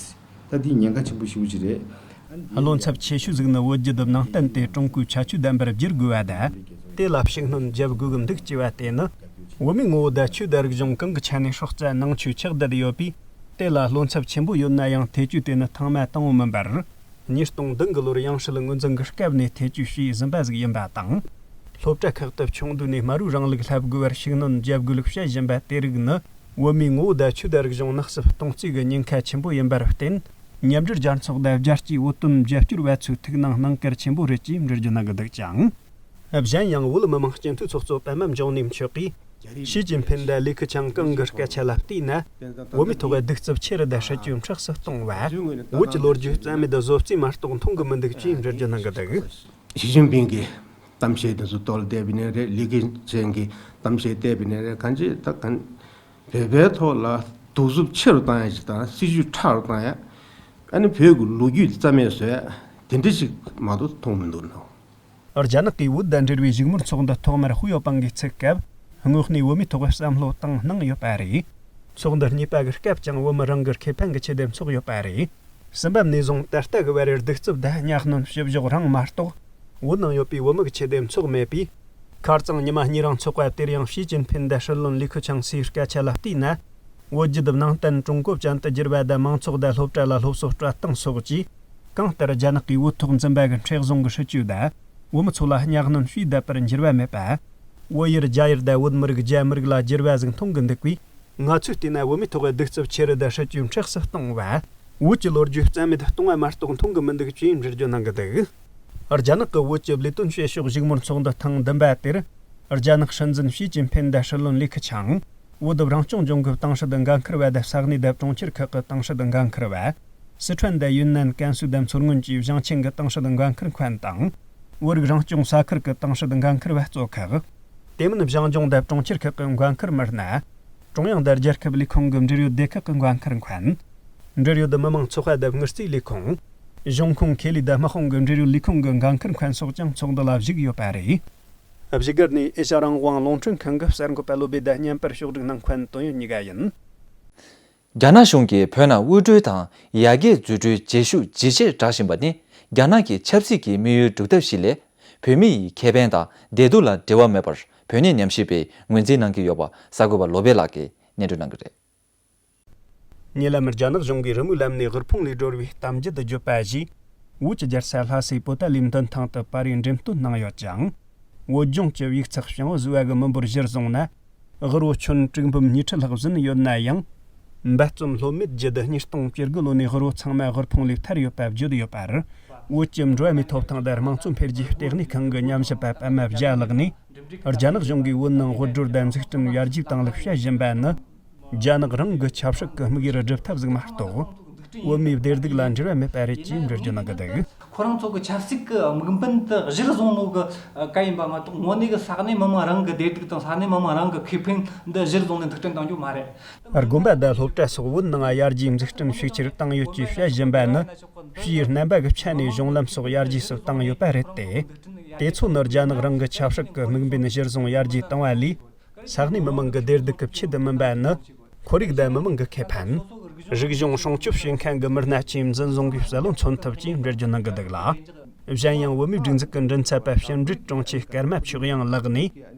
ད་འདི་ཉེན་ཁ་ཆེན་པོ་ཞེ་པོ་ཅིག་རེད། བློ་འཚབ་ཆེ་ཤོས་ཟིག་ནི་བོད་བརྒྱུད་ནང་བསྟན་དེ་ཀྲུང་གོའི་ཁྱད་ཆོས་ལྡན་པར་བསྒྱུར་དགོས་པ་དང་། དེ་ལ་ཤུགས་སྣོན་རྒྱབ་དགོས་ཀྱི་འདུག་ཅེས་པ་དེ་ནི། བོད་མིའི་ངོ་བོ་དང་ཆོས་དང་རིག་གཞུང་གང་གི་ཆ་ནས་སྲོག་རྩ་ནང་ཆོས་ཆགས་བསྡད་ཡོད་པས། དེ་ལ་བློ་འཚབ་ཆེན་པོ་ཡོད་ན་ཡང་ཐེ་བྱུས་དེ་ནི་ཐེངས་མ་དང་པོ་མིན་པར། ཉིས་སྟོང་བདུན་གི་ལོར་ཡང་སྲིད་ངོས་འཛིན་གྱི་སྐབས་ནས་ཐེ་བྱུས་བྱས་ཟིན་པ་ཟིག་ཡིན་པ་དང་། སློབ་གྲྭ་ཁག་ཏུ་ཆུང་དུས་ནས་དམར་པོའི་རིང་ལུགས་བསླབ་དགོས་པར་ཤུགས་སྣོན་བརྒྱབ་དགོས་ལུགས་བཤད་བཞིན་པ་དེ་རིགས་ནི། བོད་མིའི་ངོ་བོ་དང་ཆོས་དང་རིག་གཞུང་གནས་སུ་གཏོང་རྩིས་ཀྱི་ཉེན་ཁ་ཆེན་པོ་ཡིན་པར་བརྟེན། མཉམ་འབྲེལ་རྒྱལ་ཚོགས་དང་རྒྱལ་སྤྱིའི་བོད་དོན་རྒྱབ་སྐྱོར་བ་ཚོའི་ཐུགས་སྣང་གནང་གལ་ཆེན་པོ་རེད་ཅེས་འགྲེལ་བརྗོད་གནང་གི་འདུག་ཅིང་། གཞན་ཡང་བོད་མི་མང་སྤྱི་འཐུས་ཚོགས་གཙོ་པད་མ་འབྱུང་གནས་མཆོག་གིས། ཞི་ཅིན་ཕིན་དང་ལི་ཁེ་ཆང་ཀང་གི་སྐད་ཆ་ལ་བལྟས་ན། བོད་མིའི་ཐོག་གདུག་རྩུབ་ཆེ་རུ་དང་སྲིད་ཇུས་མཁྲེགས་སུ་གཏོང་བ། བོད་ཀྱི་ལོ་རྒྱུས་རྩ་མེད་དུ་བཟོ་རྩིས་མ་གཏོགས་མཐོང་གི་མི་འདུག་ཅེས་འགྲེལ་བརྗོད་གནང་གི་འདུག་ཞི་ཅིན་ཕིང་གི་གཏམ་བཤད་དེ་ཚོ་ཐོག་ལ་བལྟས་པ་ཡིན་ན་རེད། ལི་ཁེ་ཆང་གི་གཏམ་བཤད་བལྟས་པ་ཡིན་ན་རེད། གང་ཅི་ད་གང་བོད་པའི་ཐོག་ལ་གདུག་རྩུབ་ཆེ་རུ་བཏང་ཡ་ཞིག་དང་སྲིད་ཇུས་ཁྲག་རུ་བཏང་ཡ། ཨ་ནི་བོད་ཀྱི་ལོ་རྒྱུས་རྩ་མེད་བཟོ་ཡ་དེ་འདྲ་ཞིག་མ་གཏོགས་མཐོང་མི་འདུག་ནོ། རྒྱ་ནག་གིས་བོད་དང་འབྲེལ་བའི་བཞུགས་མོལ་ཚོགས་འདུ་ཐོག་མར་ཧུའུ་ཡའོ་པང་གིས་ཚུགས་སྐབས། དངོས་གནས་བོད་མིའི་ཐོག་བསམ་བློ་བཏང་གནང་ཡོད་པ་རེད། ཚོགས་འདུ་གཉིས་པ་གི་སྐབས་ཀྱང་བོད་མི་རང་གི་ཁེ་ཕན་གྱི་ཆེད་དུ་འཚོགས་ཡོད་པ་རེད། གསུམ་པ་ནས་བཟུང་ད་ལྟ་གི་བར་གདུག་རྩུབ་དང་གཉའ་གནོན་བྱེད་ཕྱོགས་རང་མ་གཏོགས། བོད་ནང་ཡོད་པའི་བོད་མི་གི་ཆེད་དུ་འཚོགས་མེད་པས། ཁ་རྩང་ཉི་མ་གཉིས་རིང་འཚོགས་པ་དེར་ཡང་ཞི་ཅིན་ཕིན་དང་སྲིད་བློན་ལི་ཁེ་ཆང་སོའི་སྐད་ཆ་ལ་བལྟས་ན། བོད་བརྒྱུད་ནང་བསྟན་ཀྲུང་གོ་ཅན་དུ་བསྒྱུར་བ་དང་མང་ཚོགས་དང་སློབ་གྲྭ་ལ་སློབ་གསོ་སྤྲད་སྟངས་སོགས་ཀྱིས། གང་ལྟར་རྒྱ་ནག་གིས་བོད་ཐོག་འཛིན་པ་གི་མཁྲེགས་བཟུང་གི་སྲིད་ཇུས་དང་། བོད་མི་ཚོ་ལ་གཉའ་གནོན་བྱས་བསྡད་པར་འགྱུར་བ་མེད་པ། བོད་ཡུལ་རྒྱ་ཡུལ་དང་བོད་མི་རིགས་རྒྱ་མི་རིགས་ལ་འགྱུར་བ་ཟིག་མཐོང་གི་འདུག་པས། ང་ཚོས་བལྟས་ན་བོད་མིའི་ཐོག་གི་གདུག་རྩུབ་ཆེ་རུ་དང་སྲིད་ཇུས་མཁྲེགས་སུ་གཏོང་བ། བོད་ཀྱི་ལོ་རྒྱུས་རྩ་མེད་གཏོང་བ་མ་གཏོགས་མཐོང་གི་མི་འདུག་ཅེས་འགྲེལ་བརྗོད་གནང་གི་འདུག་རྒྱ་ནག་གི་བོད་ཀྱི་ལས་དོན་བྱེད་ཕྱོགས་བཞུགས་མོལ་ཚོགས་འདུ་ཐེངས་བདུན་པ་དེར། རྒྱ་ནག་སྲིད་འཛིན་ཞི་ཅིན་ཕིན་དང་སྲིད་བློན་ལི་ཁེ་ཆང་། བོད་རང་སྐྱོང་ལྗོངས་ཀྱི་ཏང་ཧྲི་དང་འགན་འཁུར་བ་དང་ས་གནས་དང་གྲོང་ཁྱེར་ཁག་གི་ཏང་ཧྲི་དང་འགན་འཁུར་བ། སི་ཁྲོན་དང་ཡུན་ནན་ཀན་སུའུ་དང་མཚོ་སྔོན་གྱི་བཞེངས་ཆེན་གྱི་ཏང་ཧྲི་དང་འགན་འཁུར་མཁན་དང་། བོད་རིགས་རང་སྐྱོང་ས་ཁུལ་གྱི་ཏང་ཧྲི་དང་འགན་འཁུར་བ་གཙོ་ཁག་དེ་མིན་བཞེངས་ལྗོངས་དང་གྲོང་ཁྱེར་ཁག་གི་འགན་འཁུར་མི་སྣ། ཀྲུང་དབྱང་དང་རྒྱལ་ཁབ་ལས་ཁུངས་ཀྱི་འབྲེལ་ཡོད་སྡེ་ཁག་གི་འགན་འཁུར་མཁན། འབྲེལ་ཡོད་མི་མང་ཚོགས་པ་དང་དངུལ་རྩིས་ལས་ཁུངས། གཞུང་ཁོངས་ཁེ་ལས་དང་དམག་དཔུང་གི་འབྲེལ་ཡོད་ལས་ཁུངས་ཀྱི་འགན་འཁུར་མཁན་སོགས་ཀྱང་ཚོགས་འདུ་ལ་ཞུགས་ཡོད་པ་རེད། བཞུགས་སྒར་ནས་ཨེ་ཤ་རང་དབང་རླུང་འཕྲིན་ཁང་གི་གསར་འགོད་པ་བློ་བྷེ་དང་བརྙན་པར་ཕྱོགས་སྒྲིག་གནང་མཁན་དོན་ཡོད་གཉིས་ཀ་ཡིན། རྒྱ་ནག་གཞུང་གིས་བོད་ནང་དབུལ་སྒྲོལ་དང་ཡར་རྒྱས་འཛུགས་སྐྲུན་བྱེད་ཤུགས་ཇེ་ཆེར་བསྒྲགས་བཞིན་པ་ནི་རྒྱ་ནག་གི་ཆབ་སྲིད་ཀྱི་དམིགས་ཡུལ་སྒྲུབ་ཐབས་ཤིག་ལས། བོད་མི་ཡི་ཁེ་ཕན་དང་བདེ་སྡུག་ལ་འབྲེལ་བ་མེད་པར་ བོད་གནས་ཉམས་ཞིབ་པས་ངོས་འཛིན་གནང་གི་ཡོད་པ་གསར་འགོད་པ་བློ་བྷེ་ལགས་ཀྱིས་སྙན་སྒྲོན་གནང་གི་རེད། ཉེ་ལམ་རྒྱ་ནག་གཞུང་གིས་རི་མོའི་ལམ་ནས་དབུལ་ཕོངས་ལས་སྒྲོལ་བའི་གཏམ་རྒྱུད་བརྗོད་པ་བཞིན། བོད་ཀྱི་རྒྱལ་ས་ལྷ་སའི་པོ་ཏཱ་ལའི་མདུན་ཐང་དུ་པར་རིས་འགྲེམས་སྟོན་གནང་ཡོད་ཅིང་། བོད་ལྗོངས་ཀྱི་ཡིག་ཚགས་བྱང་བུ་བཟོ་བ་གི་མི་འབོར་གཞིར་བཟུང་ན། དབུལ་བོ་ཁྱོན་དྲུག་འབུམ་ཉི་ཁྲི་ལྷག་ཟིན་ཡོད་ན་ཡང་། འབད་བརྩོན་ལྷོད་མེད་བརྒྱུད་ཉིས་སྟོང་བཅུ་དགུ་ལོ་ནས་དབུལ་བོ་ཚང་མ་དབུལ་ཕོངས་ལས་ཐར་ཡོད་པ་བརྗོད་ཡོད་པར། བོད་ཀྱི་འགྲོ་བ་མིའི་ཐོབ་ཐང་དང་དམངས་གཙོ་འཕེལ་རྒྱས་ལྟེ་གནས་ཁང་གི་ཉམས་ཞིབ་པ་པད་མ་བརྒྱ་ལགས་ནས། རྒྱ་ནག་གཞུང་གིས་བོད་ནང་དབུལ་སྒྲོལ་དང་འཛུགས་སྐྲུན་ཡར་རྒྱས་བཏང་ལུགས་བཤད་བཞིན་པ་ནི། རྒྱ་ནག་རང་གི་ཆབ་སྲིད་ཀྱི་དམིགས་ཡུལ་སྒྲུབ་ཐབས་ཟིག་མ་གཏོགས། བོད་མིའི་བདེ་སྡུག་ལ་འབྲེལ་བ་མེད་པ་རེད་ཅེས་འགྲེལ་བརྗོད་གནང་གི་འདུག་ཁོ་རང་ཚོ་གི་ཆབ་སྲིད་ཀྱི་དམིགས་འབེན་དེ་གཞིར་བཟུང་ནོ་གི་སྐད་ཡིན་པ་མ་གཏོགས། དངོས་གནས་ཀྱི་ས་གནས་མི་མང་རང་གི་བདེ་སྡུག་དང་ས་གནས་མི་མང་རང་གི་ཁེ་ཕན་འདི་གཞིར་བཟུང་ནས་འཛུགས་སྐྲུན་གཏོང་རྒྱུ་མ་རེད། དགོན་པ་དང་སློབ་གྲྭ་སོགས་བོད་ནང་ཡར་རྒྱས་འཛུགས་སྐྲུན་ཤུགས་ཆེར་བཏང་ཡོད་ཅེས་བཤད་བཞིན་པ་ནི། ཕྱིའི་རྣམ་པ་གི་ཆ་ནས་གཞུང་ལམ་སོགས་ཡར་རྒྱས་སུ་བཏང་ཡོད་པ་རེད་དེ། དེ་ཚོ་ནི་རྒྱ་ནག་རང་གི་ཆབ་སྲིད་ཀྱི་དམིགས་འབེན་གཞིར་བཟུང་ཡར་རྒྱས་བཏང་བ་ལས། ས་གནས་མི་མང་གི་བདེ་སྡུག་གི་ཆེད་དུ་མིན་པ་ནི། ཁོར་ཡུག་དང་མི་མང་གི་ཁེ་ཕན། རིག་གཞུང་སྲུང་སྐྱོབ་བྱེད་མཁན་གྱི་མི་སྣ་ཆེས་འཛིན་བཟུང་གིས་གསལ་བོ་མཚོན་ཐུབ་ཅེས་འགྲེལ་བརྗོད་གནང་གི་འདུག་ལ། གཞན་ཡང་བོད་མིའི་སྒྲིག་འཛུགས་ཀྱི་མགྲིན་ཚབ་པ་བྱམས་འབྲིང་དྲུང་ཆེ་ཀརྨ་ཆོས་དབྱངས་ལགས་ནས།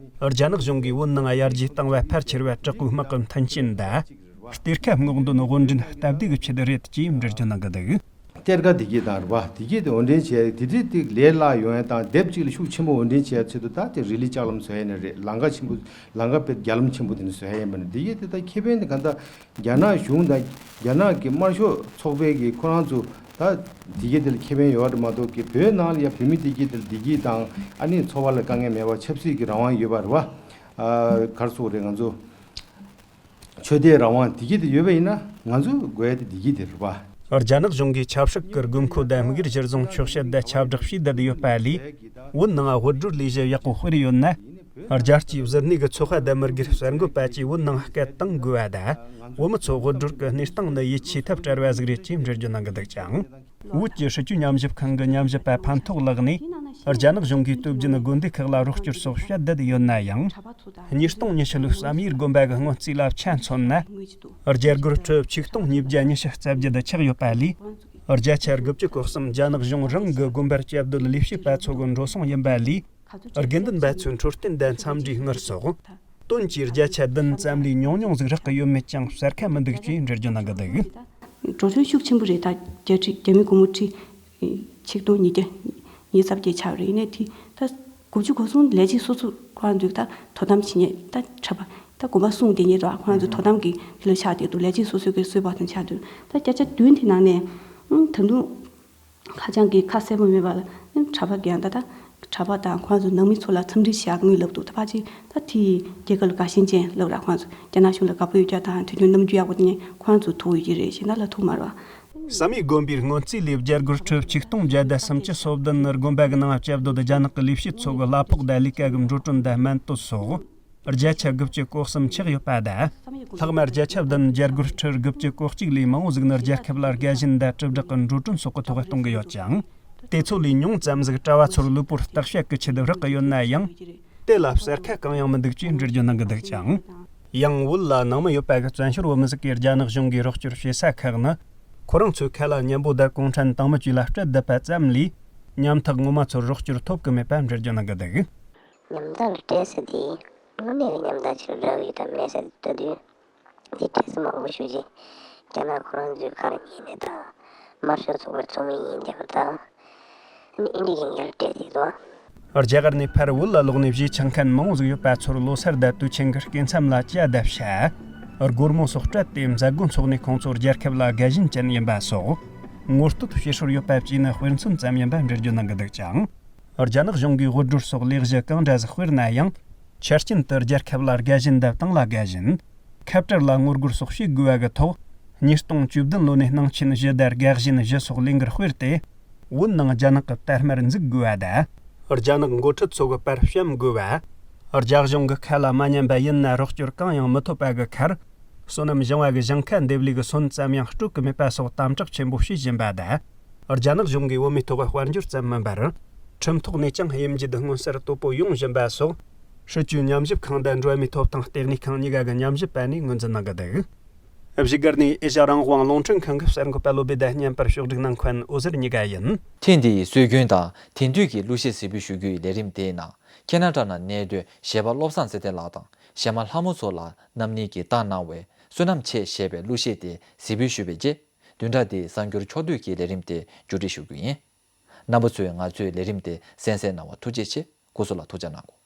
རྒྱ་ནག་གཞུང་གིས་བོད་ནང་ཡར་རྒྱས་བཏང་བ་ཕལ་ཆེར་བ་དྲག་པོའི་དམག་གི་མཐུན་རྐྱེན་དང་། གཏེར་ཁ་སྔོག་འདོན་དབོར་འདྲེན་སྟབས་བདེ་གི་ཆེད་དུ་རེད་ཅེས་འགྲེལ་བརྗོད་གནང་གི་འདུག་གཏེར་ཁ་དེ་གྱད་དང་རེད་པ། དེ་གྱད་དེ་དབོར་འདྲེན་བྱས། དེ་དུས་དེ་ལས་སླ་ཡོང་ཡ་དང་། སྡེབ་གཅིག་ལ་ཤུགས་ཆེན་པོ་དབོར་འདྲེན་བྱས་ཚུལ་དུ། ད་དེ་རི་ལི་ལྕགས་ལམ་བཟོ་ཡ་ནི་རེད། ལམ་ཁ་ཆེན་པོ། ལམ་ཁ་དཔེ་རྒྱ་ལམ་ཆེན་པོ་དེ་ནི་བཟོ་ཡ་ཡིན་པ་ནི། དེ་གྱད་དེ་ད་ཁེ་ཕན་དེ་ག་ད་རྒྱ་ནག་གཞུང་དང་རྒྱ་ནག་གི་དམར་ཤོག་ཚོགས་པའི་གི་ཁོ་རང་ཚོ་ད་དེ་གྱད་དེ་ལ་ཁེ་ཕན་ཡོད་པ་རེད་མ་གཏོགས། གི་བོད་ནང་ལ་ཡ་བོད་མི་དེ་གྱད་དེ་ལ་བདེ་སྐྱིད་དང་། ཨ་ནི་འཚོ་བ་ལ་དཀའ་ངལ་མེད་པ། ཆབ་སྲིད་ཀྱི་རང་དབང་ཡོད་པ་རེད་པ། ཨ། ག་རེ་ཟེར་དགོས་རེད། ང་ཚོ་ཆོས་དད་རང་དབང་དེ་གྱད་དེ་ཡོད་པ་ཡིན་ན། ང་ཚོ་དགོས་ཡ་དེ་དེ་གྱད་དེ་རེད་པ། རྒྱ་ནག་གཞུང་གིས་ཆབ་སྲིད་ཀྱི་དགོས་མཁོ་དང་དམིགས་ཡུལ་གཞིར་བཟུང་འཁྱོག་བཤད་དང་ཁྱབ་བསྒྲགས་བྱས་བསྡད་ཡོད་པ་ལས། བོད་ནང་དབུལ་སྒྲོལ་ལས་གཞི་ཡག་པོ་སྤེལ་ཡོད་ན། རྒྱལ་སྤྱིའི་གཟུར་གནས་ཀྱི་ཚོགས་པ་དང་མི་སྒེར་གསར་འགོད་པ་བཅས་བོད་ནང་སྐད་གཏོང་དགོས་པ་དང་། བོད་མི་ཚོ་དབུལ་སྒྲོལ་གྱི་གནས་སྟངས་ནི་ཡིད་ཆེས་ཐབས་བྲལ་བ་ཟིག་རེད་ཅེས་འགྲེལ་བརྗོད་གནང་གི་འདུག་ཅིང་། བོད་ཀྱི་སྲིད་བྱུས་ཉམས་ཞིབ་ཁང་གི་ཉམས་ཞིབ་པ་ཕན་ཐོགས་ལགས་ནས། རྒྱ་ནག་གཞུང་གིས་སྟོབས་རྒྱལ་དགོན་སྡེ་ཁག་ལ་རོགས་སྐྱོར་སོགས་བྱེད་བསྡད་ཡོད་ན་ཡང་། ཉིས་སྟོང་ཉི་ཤུ་ལོའི་བསམ་ཡས་དགོན་པ་གི་སྔོན་རྩིས་ལ་ཆ་མཚོན་ན། རྒྱ་སྒོར་ཁྲི་ཆིག་སྟོང་ཉིས་བརྒྱ་ཉི་ཤུ་རྩ་བརྒྱད་ཆགས་ཡོད་པ་ལས། བརྒྱ་ཆ་དགུ་བཅུ་གོ་གསུམ་རྒྱ་ནག་གཞུང་རང་གི་དགོན་པར་སྐྱབས་སྡོད་ལས་བྱེད་པ་ཚོ་གི་འགྲོ་སོང་ཡིན་པ་ལས། དགེ་འདུན་པ་ཚོའི་འཕྲོད་བསྟེན་དང་འཚམས་འདྲིའི་དངུལ་སོགས། དོན་གྱི་བརྒྱ་ཆ་བདུན་ཙམ་ལས་ཉུང་ཉུང་ཟིག་རག་གི་ཡོད་མེད་ཀྱང་གསལ་ཁ་མི་འདུག་ཅེས་འགྲེལ་བརྗོད་གནང་གི་འདུག་འགྲོ་གྲོན་ཤུགས་ཆེན་པོ་རེད། ད་རྒྱ་ཁྲི་རྒྱ་མི་སྒོར་མོ་ཁྲི་ཆིག་སྟོང་ཉིས་བརྒྱ་ཉིས་རྩ་བརྒྱད་ཆགས་རེད། ཡིན་ནའི་དེ་ད་དགུ་བཅུ་གོ་གསུམ་ལས་བྱེད་སོ་སོ་ཁོ་རང་ཚོས་ད་དོ་དམ་བྱེད་མཁན། ད་གྲྭ་པ་ད་དགོན་པ་སྲུང་བསྡད་མཁན་རེད་པ། ཁོ་རང་ཚོ་དོ་དམ་གྱི་དེ་ལ་ཆགས་བསྡད་འདུག་ལས་བྱེད་སོ་སོ་གི་གསོལ་བ་དང་ཆགས་འདུག་ད་བརྒྱ་ཆ་བདུན་དེ་ནང་ནས་ཨང་ད་དུང་ཧ་ཅང་གི་ཁ་གསལ་པོ་མེད་པ་ལ། ཨ་ནི་གྲྭ་པ་གིས་ཡང་ད་ལྟ་གྲྭ་པ་དང་ཁོ་རང་ཚོ་ནང་མི་ཚོ་ལ་འཚམས་འདྲི་བྱེད་ཡག་དངུལ་ལབ་འདུག་ད་ཕལ་ཆེར་ད་དེ་རྒྱལ་ཁབ་ལ་དགའ་ཞེན་ཅན་ལབ་ར། ཁོ་རང་ཚོ་རྒྱ་ནག་གཞུང་ལ་དགའ་པོ་ཡོད་རྒྱུ་དང་། དུས་རྒྱུན་རྣམ་འགྱུར་ཡག་པོ་དེ་ནི་ཁོ་རང་ཚོ་ཐུག་ཡོད་ཀྱི་རེད། གཞན་དག་ལ་ཐུག་མ་རེད་པ། བསམ་ཡས་དགོན་པའི་སྔོན་རྩིས་ལས་རྒྱ་སྒོར་ཁྲི་ཆིག་སྟོང་བརྒྱ་དང་སུམ་ཅུ་སོ་བདུན་ནི་དགོན་པ་གི་ནང་སྐྱབས་སྡོད་རྒྱ་ནག་གི་ལས་བྱེད་ཚོ་གི་གླ་ཕོགས་དང་ལས་ཀ་གི་འགྲོ་གྲོན་དང་སྨན་བསྟོད་སོགས། བརྒྱ་ཆ་དགུ་བཅུ་གོ་གསུམ་ཆགས་ཡོད་པ་དང་། ལྷག་མ་བརྒྱ་ཆ་བདུན་རྒྱ་སྒོར་ཁྲི་དགུ་བཅུ་གོ་གཅིག་ལས་མང་བོ་ཟིག་ནི་རྒྱལ་ཁབ་ལ་རྒྱ་བཞིན་དང་དྲིལ་བསྒྲགས་ཀྱི་འགྲོ་གྲོན་སོགས་ཀྱི་ཐོག་གཏོང་གི་ཡོད་ཅིང་། དེ་ཚོ་ལས་ཉུང་ཙམ་ཟིག་གྲྭ་བ་ཚོར་གློ་བུར་བརྟག་དཔྱད་ཀྱི་ཆེད་དུ་རག་གི་ཡོད་ན་ཡང་། དེ་ལ་གསལ་ཁ་གང་ཡང་མི་འདུག་ཅེས་འགྲེལ་བརྗོད་གནང་གི་འདུག་ཅིང་། ཡང་བོད་ལ་ནང་མི་ཡོད་པ་གི་བཙན་བྱོལ་བོད་མི་ཟིག་གིས་རྒྱ་ནག་གཞུང་གིས་རོགས་སྐྱོར་བྱེད་ས་ཁག་ནི། ཁོ་རང་ཚོའི་ཁ་ལ་མཉམ་པོ་དང་གུང་ཁྲན་ཏང་མི་བཅས་ལ་སྤྲད་བསྡད་པ་ཙམ་ལས། ཉམ་ཐག་ངོ་མ་ཚོར་རོགས་སྐྱོར་ཐོབ་ཀྱི་མེད་པ་འགྲེལ་བརྗོད་གནང་གི་འདུག་ཉམ་ཐག་ལ་སྤྲད་ས་དེ། དངོས་གནས་ཀྱི་ཉམ་ཐག་ཅིག་རག་ཡོད་དམ་མེད་ས་དེ་ལྟ་དུས། དེ་སྤྲད་ས་མང་པོ་ཞེ་ཅིག་རྒྱ་ནག་ཁོ་རང་ཚོའི་ཁ་ལ་ཉན་ནས་དང་། དམར་ཤོག་ཚོགས་པར་ཚོགས་མི་ཡིན་བསྡད་པ་དང་། ཨ་ནི་ཨིན་ཌི་གི་ངལ་སྤྲད་དེ་འདུག་རྒྱ་གར་ནས་ཕར་བོད་ལ་ལོག་ནས་གཞིས་ཆགས་མཁན་མང་བོ་ཟིག་ཡོད་པ་ཚོར་ལོ་སར་དང་དུས་ཆེན་གྱི་སྐྱེ་འཚམས་ལ་ཇ་དང་ཤ། སྒོར་མོ་སོགས་སྤྲད་དེ་མཛད་སྒོ་འཚོགས་ནས་ཁོང་ཚོ་རྒྱལ་ཁབ་ལ་དགའ་ཞེན་ཅན་ཡིན་པ་སོགས། ངོ་བསྟོད་བྱེད་སྲོལ་ཡོད་པ་བཅས་ནི་དཔེ་མཚོན་ཙམ་ཡིན་པ་འགྲེལ་བརྗོད་གནང་གི་འདུག་ཅིང་། རྒྱ་ནག་གཞུང་གིས་དབུལ་སྒྲོལ་སོགས་ལས་གཞི་གང་འདྲ་ཟིག་སྤེལ་ན་ཡང་། ཆ་རྐྱེན་དུ་རྒྱལ་ཁབ་ལ་དགའ་ཞེན་དང་བཏང་ལ་དགའ་ཞེན། ཁ་བྲལ་ལ་ངོ་རྒོལ་སོགས་བྱེད་དགོས་པ་གི་ཐོག་ཉིས་སྟོང་བཅུ་བདུན་ལོ་ནས་སྣང་ཆེན་བཞི་དང་དགའ་ཞེན་བཞི་སོགས་ལས་འགུལ་སྤེལ་ཏེ། བོད་ནང་རྒྱ་ནག་གི་དར་དམར་འཛུགས་དགོས་པ་དང་། རྒྱ་ནག་འགོ་ཁྲིད་ཚོ་གི་པར་བཤམས་དགོས་པ། རྒྱ་གཞུང་གི་ཁ་ལ་མ་ཉན་པ་ཡིན་ན་རོགས་སྐྱོར་གང་ཡང་མི་ཐོབ་པ་གི་ཁར། བསོད་ནམས་བྱུང་བ་གི་ཞིང་ཁ་འདེབས་ལས་གི་སོན་ཙམ་ཡང་སྤྲོད་གི་མེད་པ་སོགས་དམ་དྲག་ཆེན་པོ་བྱེད་བཞིན་པ་དང་། རྒྱ་ནག་གཞུང་གིས་བོད་མིའི་ཐོག་དཔལ་འབྱོར་ཙམ་མིན་པར། ཁྲིམས་ཐོག་ནས་ཀྱང་དབྱེ་འབྱེད་མངོན་གསལ་དོད་པོ་ཡོང་བཞིན་པ་སོགས། སྲིད་བྱུས་ཉམས་ཞིབ་ཁང་དང་འགྲོ་བ་མིའི་ཐོབ་ཐང་ལྟེ་གནས་ཁང་གཉིས་ཀ་གི་ཉམས་ཞིབ་པ་ནས་ངོས་འཛིན་གནང་གི་འདུག་བཞུགས་སྒར་ནས་ཨེ་ཤ་རང་དབང་རླུང་འཕྲིན་ཁང་གི་གསར་འགོད་པ་བློ་བདེ་ཟླ་བསྙེན་པར་ཕྱོགས་སྒྲིག་གནང་མཁན་འོད་ཟེར་གཉིས་ཀ་ཡིན། ཐེངས་འདིའི་སྲོལ་རྒྱུན་དང་དེང་དུས་ཀྱི་གླུ་གཞས་གཟིགས་འབུལ་ཞུ་རྒྱུའི་ལས་རིམ་དེའི་ནང་། ཁེ་ན་ཌ་ནང་གནས་སྡོད་གཞས་པ་བློ་བཟང་ཚེ་བརྟན་ལགས་དང་གཞས་མ་ལྷ་མོ་མཚོ་ལགས་རྣམ་གཉིས་ཀྱིས་བཏང་གནང་བའི་བསོད་ནམས་ཆེ་ཞེས་པའི་གླུ་གཞས་དེ་གཟིགས་འབུལ་ཞུས་པའི་རྗེས། བདུན་ཕྲག་འདིའི་གསར་འགྱུར་ཕྱོགས་བསྡུས་ཀྱི་ལས་རིམ་དེ་མཇུག་སྒྲིལ་ཞུ་རྒྱུ་ཡིན། རྣམ་པ་ཚོས་ང་ཚོའི་ལས་རིམ་དེ་གསན་གཟིགས་གནང་བར་ཐུགས་རྗེ་ཆེ། སྐུ་གཟུགས་ལ་ཐུགས་ཅག་གནང་གོ།